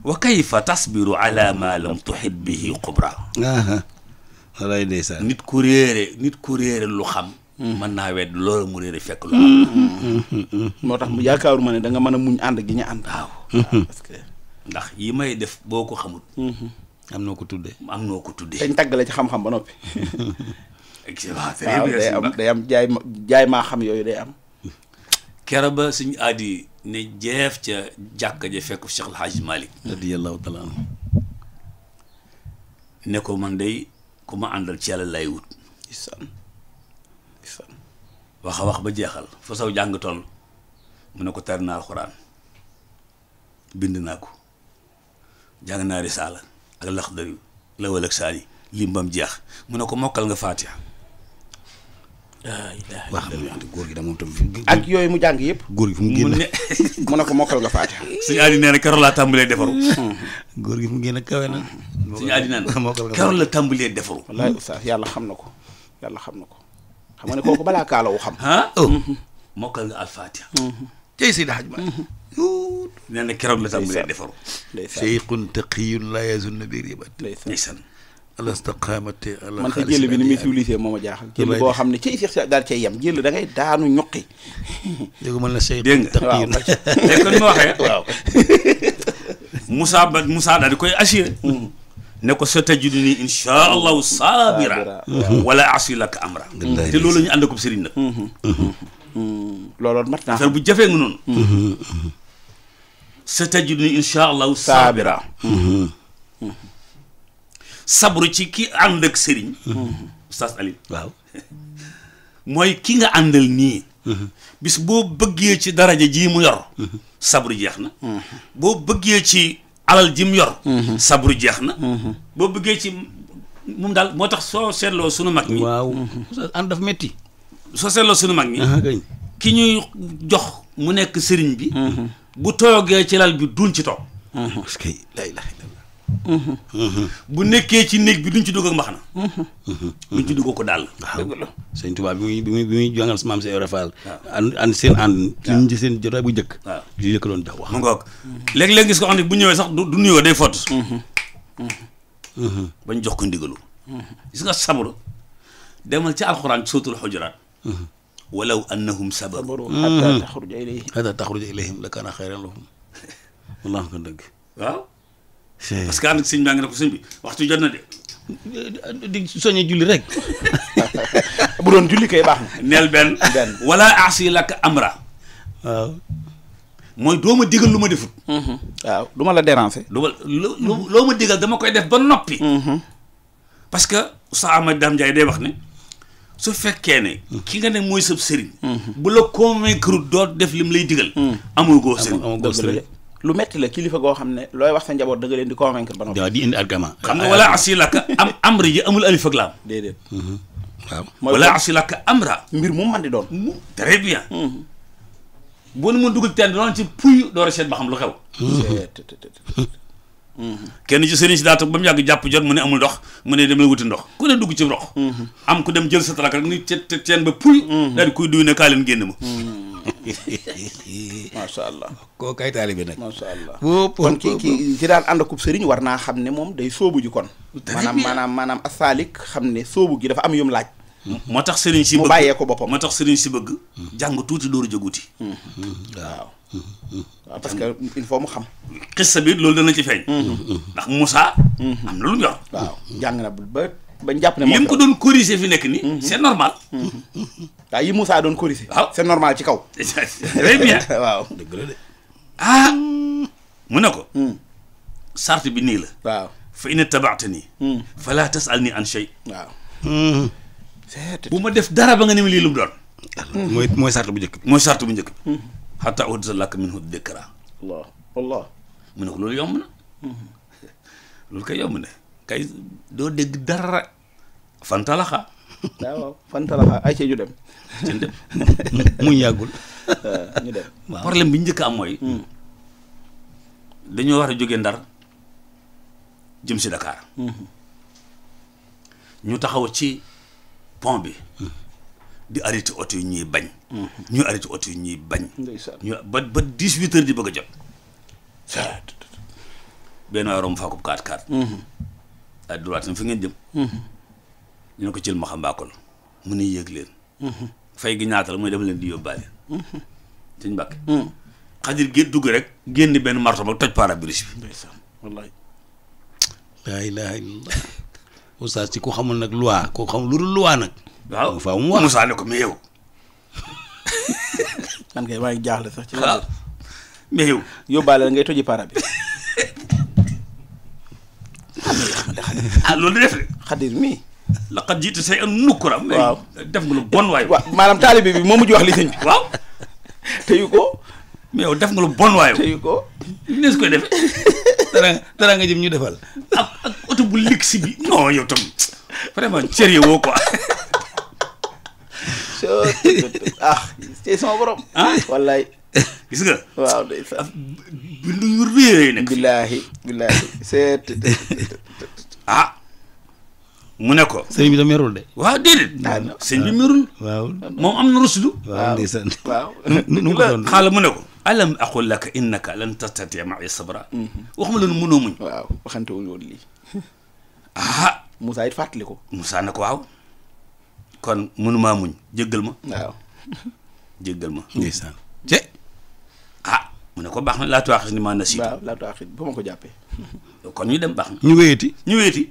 wa kayfa tasbiru ala ma lam tuhit bihi xubra walaay ndeysaan. nit ku réere lu xam. mën naa wedd loolu mu réere fekk lu am. moo tax yaakaaruma ne da nga mën a muñ ànd gi ñu ànd. waaw parce que. ndax yi may def boo ko xamul. am noo ko tuddee. dañ tàggale ci xam-xam ba noppi. waaw day am jaay maa xam yooyu day am. kera ba suñu aadi ne jeef ca jàkka ja fekk Cheikh El Hadj Malick radiyallahu taala anhu ne ko man day ku ma àndal ci yàlla lay wut. wax a wax ba jeexal fa saw jàng toll mu ne ko tar naa alxuraan bind naa ko jàng naa risaala ak laxdari la wal ak saani lim bam jeex mu ne ko mokkal nga Faatiha. wax góor gi da moom tam ak yooyu mu jàng yëpp. góor gi fu mu génn mu ne ko mokkal nga Faatiha. suñu aadi nee na keroog laa tàmbalee defaru. góor gi fu mu génn kawe na. suñu aadi nee na keroog la tàmbalee defaru. wallaay oustaz yàlla xam na ko xam nga ne kooku balaa kaalawu xam. mokkal nga al-Faatiha. tey Seydi Hadj Malick. nee na keroog la tàmbalee defaru. cheikhun taqiyun la yazunnu bi ribat. ndeysaan. ala istiqamati ala man sa jël bi ni muy civilisé moo ma jaaxal. jël boo xam ne ci Cheikh daal cay yem jël da ngay daanu ñuqi. dégg nga mën na cheikhun dégg nga taqiyun. léegi kon ma waxee. waaw. Moussa daal di koy assuré. ne ko sa tajiduni insha allahu sabira wala asi laka amra. te loolu la ñu ànd ak sëriñ nag. looloon mat naa affaire bu jafee nga noonu. sa tajiduni insha allahu sabira. sabru ci ki ànd ak sëriñ. Oustaz Alioune. waaw. mooy ki nga àndal nii. bis boo bëggee ci daraja ji mu yor. sabru jeex na. boo bëggee ci alal ji mu yor. sabru jeex na. boo bëggee ci moom daal moo tax soo seetloo sunu mag ñi. waaw. ànd daf metti. soo seetloo sunu mag ñi. kañ. ki ñuy jox mu nekk sëriñ bi. bu toogee ci lal bi duñ ci toog. parce que la ilaha illallah. bu nekkee ci néeg bi duñ ci dugg ak mbaxana. duñ ci dugg ko daal. dëgg la sëñ Tuubaa bi muy jàngal maam Seex Ibra Faal. ànd seen ànd. ci seen jotaay bu njëkk. waaw li njëkk doon wax. mu ngoog léeg-léeg gis ko xam ne bu ñëwee sax du nuyoo day fott. bañ jox ko ndigalu. gis nga sabru demal ci alxuraan suuratul Xujuraat. walaw annahum sabaru hatta taxruja ilayhim la kaana xayran lahum. wallaahi ko dëgg. waaw. parce que ànd ak sëñ baa ngi ne ko sëñ bi waxtu jot na de. di soññee julli rek. bu doon julli kay baax na. neel benn. wala asi laka amra. waaw. mooy doo ma digal lu ma defut. waaw du ma la déranger. loo ma digal dama koy def ba noppi. parce que Oustaz Ahmad Dame Ndiaye day wax ne su fekkee ne. ki nga ne mooy sab sëriñ. bu la convaincre doo def lim lay digal. amul goo sëriñ. lu metti la kilifa goo xam ne looy wax sa njaboot da nga leen di convaincre ba noppi. waaw di indi argument. xam nga wala asilaka amri ji amul alif ak laam. déedéet. waaw. wala asilaka amra. mbir mu man di doon. très bien. boo ne ma dugal teen doon ci puy door a seet ba xam lu xew. kenn ci sëriñ si daa toog ba mu yàgg jàpp jot mu ne amul ndox mu ne dem la wuti ndox ku ne dugg ci ndox. am ku dem jël sa tarak rek ni teen ba puy. daal di kuy duy ne kaa leen génn ma. macha allah. koo kay taalibe nag. macha allah wóop kon ki daan ànd akub sëriñ war naa xam ne moom day sóobu ji kon. maanaam asaalik xam ne sóobu gi dafa am yum laaj. moo tax sëriñ si bëgg mu bàyyee ko boppam. moo tax sëriñ si bëgg. jàng tuuti dooru jóguti. waaw. waaw parce que il faut mu xam. xissa bi loolu dana ci feeñ. ndax Moussa. am na lu mu yor. waaw jàng na ba jàpp ne. li mu ko doon corriger fi nekk nii. c'est normal. waaw yi Moussa doon corriger. waaw c'est normal ci kaw. très bien. waaw dëgg la de. mu ne ko. sart bi nii la. waaw fa in tabaatani. fala tasalni an shay. waaw. bu ma def dara ba nga ne ma lii lu mu doon. mooy sart bu njëkk bi. mooy sart bu njëkk bi. xataa uhdisa laka minhu dikra. Allah Allah. mu ne ko loolu yomb na. loolu kay yomb na kay doo dégg dara. fantalaxa. waaw fantalaxa ay ci ñu dem. ci dem. muñ yàggul. ñu dem. problème bi njëkk am mooy. dañoo war a jógee Ndar jëm si Dakar. ñu taxaw ci pont bi. di arrêté oto yi ñuy bañ. ñu arrêté oto yi ñuy bañ. ñu ba 18 heures di bëgg a jot. benn waay romb faakub 4x4. à droite fi ngeen jëm. ñu ne ko cil ma xam mbaakol mu ne yéeg leen fay gi ñaata la mooy dem leen di yóbbaale sëñ Mbàkke Xadir gi dugg rek génn benn marto ba toj pare-brise bi ndeysaan wallaay laa ilaaha illallah oustaz ci ku xamul nag loi ku xamul lu dul loi nag waaw faaw mu wax Moussa ne ko mais yow man kay maa ngi jaaxle sax ci waaw mais yow yóbbaale la ngay toji para bi ah loolu def de Xadir mii laqad jiitu say an nukkuram waaw def nga lu bon waay waaw maanaam taalibe bi moo mujj wax li sëñ bi waaw teyu ko mais yow def nga lu bon waay teyu ko nees koy defe dara nga jëm ñu defal ak oto bu ligg si bi non yow tam vraiment sérieux woo quoi ah c'est sama borom wallaay gis nga waaw ndeysaan bindu yu réy nag billaahi c'est mu ne ko sëriñ bi da merul de waaw déedéet sëñ bi merul waaw moom am na rusdu waaw ndeysaan waaw nu mu ko doon xaala mu ne ko alam aqul laka innaka lan tastati ma'i sabra waxuma leen mënoo muñ waaw waxante wuñu woon lii Moussa it fàttali ko Moussa ne ko waaw kon mënumaa muñ jéggal ma waaw jéggal ma ndeysaan ce mu ne ko baax na laa tuwaaxis ni maa nasiitu waaw laa tuwaaxis bu ma ko jàppee kon ñu dem baax na ñu wéyati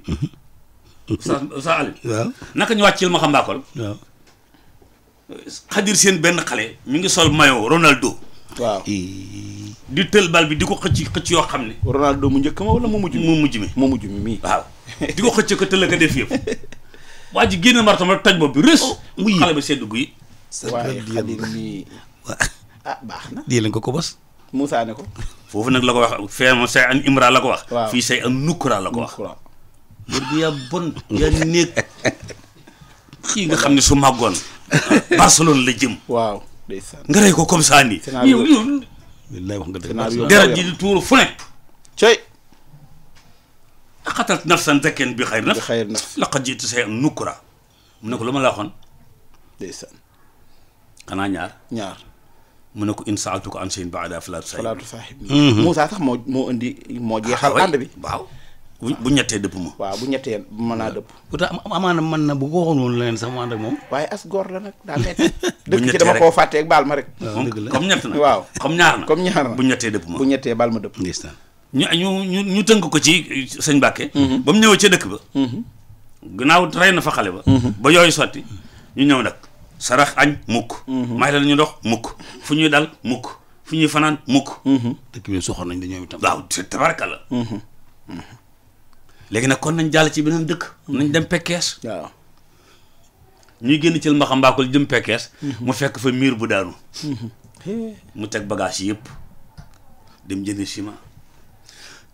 sa Ali waaw naka ñu wàccil ma xam mbaakol waaw Xadir seen benn xale mi ngi sol maillot Ronaldo waaw di tël bal bi di ko xëcc yoo xam ne Ronaldo mu njëkk ma wala mu mujj mi mii waaw di ko xëcc ko tëll ko def yëpp waa ji génn martam rek toj bopp bi rës xale ba seddu guy waaye Xadir nii baax na di leen ko bos Moussa ne ko foofu nag la ko wax fee ma say an imra la ko wax waaw fii say an nukkura la ko wax bër bi yaa bon yaa néeg kii nga xam ne su màggoon Barcelone la jëm waaw ndeysaan nga rey ko comme ça nii yow wallaay wax nga dëgg deret ji di tuuru fu ne cey xatal nafsan zakken bi xayr naf xayr naf laqad jiitu say an nukkura mu ne ko lu ma la waxoon ndeysaan xanaa ñaar mu ne ko in saaltu ko an shay'in ba'da falaa tusahib Moussa sax moo indi moo jeexal ànd bi waaw bu ñettee dëpp ma waaw bu ñettee mën naa dëpp pourtant amaana mën na bu ko waxoon woon leneen sax mu ànd ak moom waaye as góor la nag daa metti dëkk ci dama koo fàtteeg baal ma rek comme ñett na waaw comme ñaar na bu ñettee dëpp ma bu ñettee baal ma dëpp ndeysaan ñu tënk ko ci sëñ Mbàkke ba mu ñëwee ca dëkk ba gannaaw rey na fa xale ba ba yooyu sotti ñu ñëw nag sarax añ mukk may la ñu ndox mukk fu ñuy dal mukk fu ñuy fanaan mukk dëkk bi soxor nañ dañoo itam waaw tabaraka la léegi nag kon nañ jàll ci beneen dëkk nañ dem Pekkees waaw ñuy génn ci Mbaxam Mbaakol jëm Pekkees mu fekk fa miir bu daanu mu teg bagage yëpp dem jëndi ciment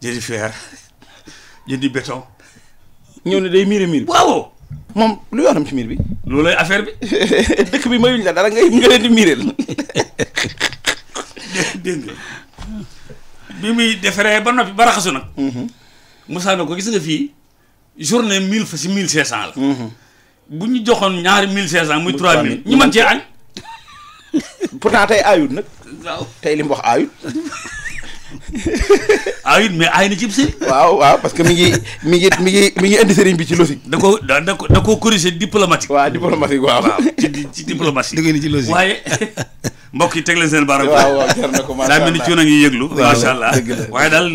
jëndi fer jëndi béton ñëw ne day miir bi waaw moom lu yoonam ci miir bi loolooy affaire bi dëkk bi mayuñ la dara nga leen di miireel dégg nga bi muy defaree ba noppi ba raxasu nag Moussa ne ko gis nga fii journée 1000 fa si 1500 la bu ñu joxoon ñaari 1500 muy 3000 ñu mën cee añ pourtant tey aayut nag waaw tey li mu wax aayut mais aay na ci sëriñ waaw parce que mi ngi indi sëriñ bi ci logique da koo corriger diplomatique waaw diplomatique waaw ci diplomatie da ngeen ci logique waaye mbokk yi teg leen seen baaraam waaw jar na ko daa mel ni ci ngi yëglu macha allah waaye daal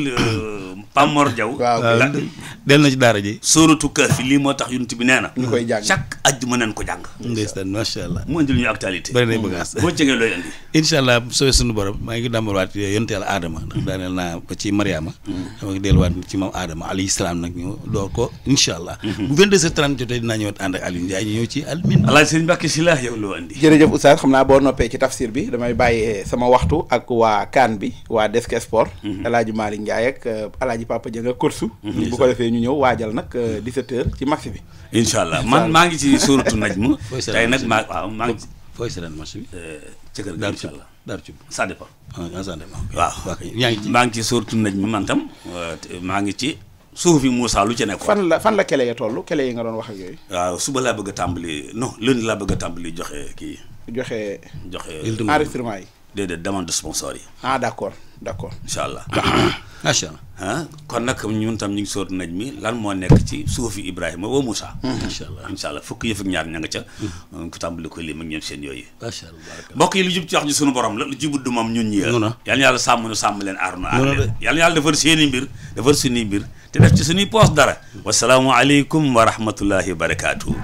Pam Mor Diaw del na ci daara ji sóoratu Kahf lii moo tax yunti bi nee na ñu koy jàng chaque àjjuma nañ ko jàng ndeysaan macha allah mu indil ñu actualité bari nay bagaas boo jegee looy indi incha allah soobee sunu borom maa ngi dàmbalwaat yonte yàlla aadama ndax daaneel naa ba ci Mariama dama ngi delluwaat ci moom aadama alayhi salaam nag ñu door ko incha allah bu 22h30 jotee dinaa ñëwaat ànd ak Aliou Ndiaye ñu ñëw ci almin Alaaji Sëñ Mbàkke si la yow loo indi jërëjëf Oustaz xam naa boo noppee ci tafsir bi damay bàyyee sama waxtu ak waa kaan bi waa Desk Sport Alaaji Malick Ndiaye ak Alaaji Papa Dieng ak Korsu bu ko defee ñu ñëw waajal nag 17h ci match bi incha allah man maa ngi ci suuratu najm tey nag maa ngi fooy seetaan match bi ci kër ga incha allah daaru cub ça dépend waaw yaa ngi ci maa ngi ci suuratu najm man tam maa ngi ci suufi Moussa lu ci nekk fan la kele ya toll kele yi nga doon wax ak yooyu waaw suba laa bëgg a tàmbali non lundi laa bëgg a tàmbali joxe kii joxe joxe enregistrement yi déedéet demande sponsor yi. ah d'accord incha allah. macha allah. kon nag ñun tam ñu ngi sóor nañ mi lan moo nekk ci suufi Ibrahima wa Moussa. incha allah fukki yëf ak ñaar ña nga ca. ku tàmbali ko lim ak ñoom seen yooyu. macha allah mbokk yi lu jub ci wax ji sunu borom la lu jubut du moom ñun ñi. yal na yàlla sàmm nu sàmm leen aar nu aar leen. yal na yàlla defar seeni mbir defar suñuy mbir te def ci suñuy poos dara. wasalaamualeykum wa rahmatullahi wa barakaatu.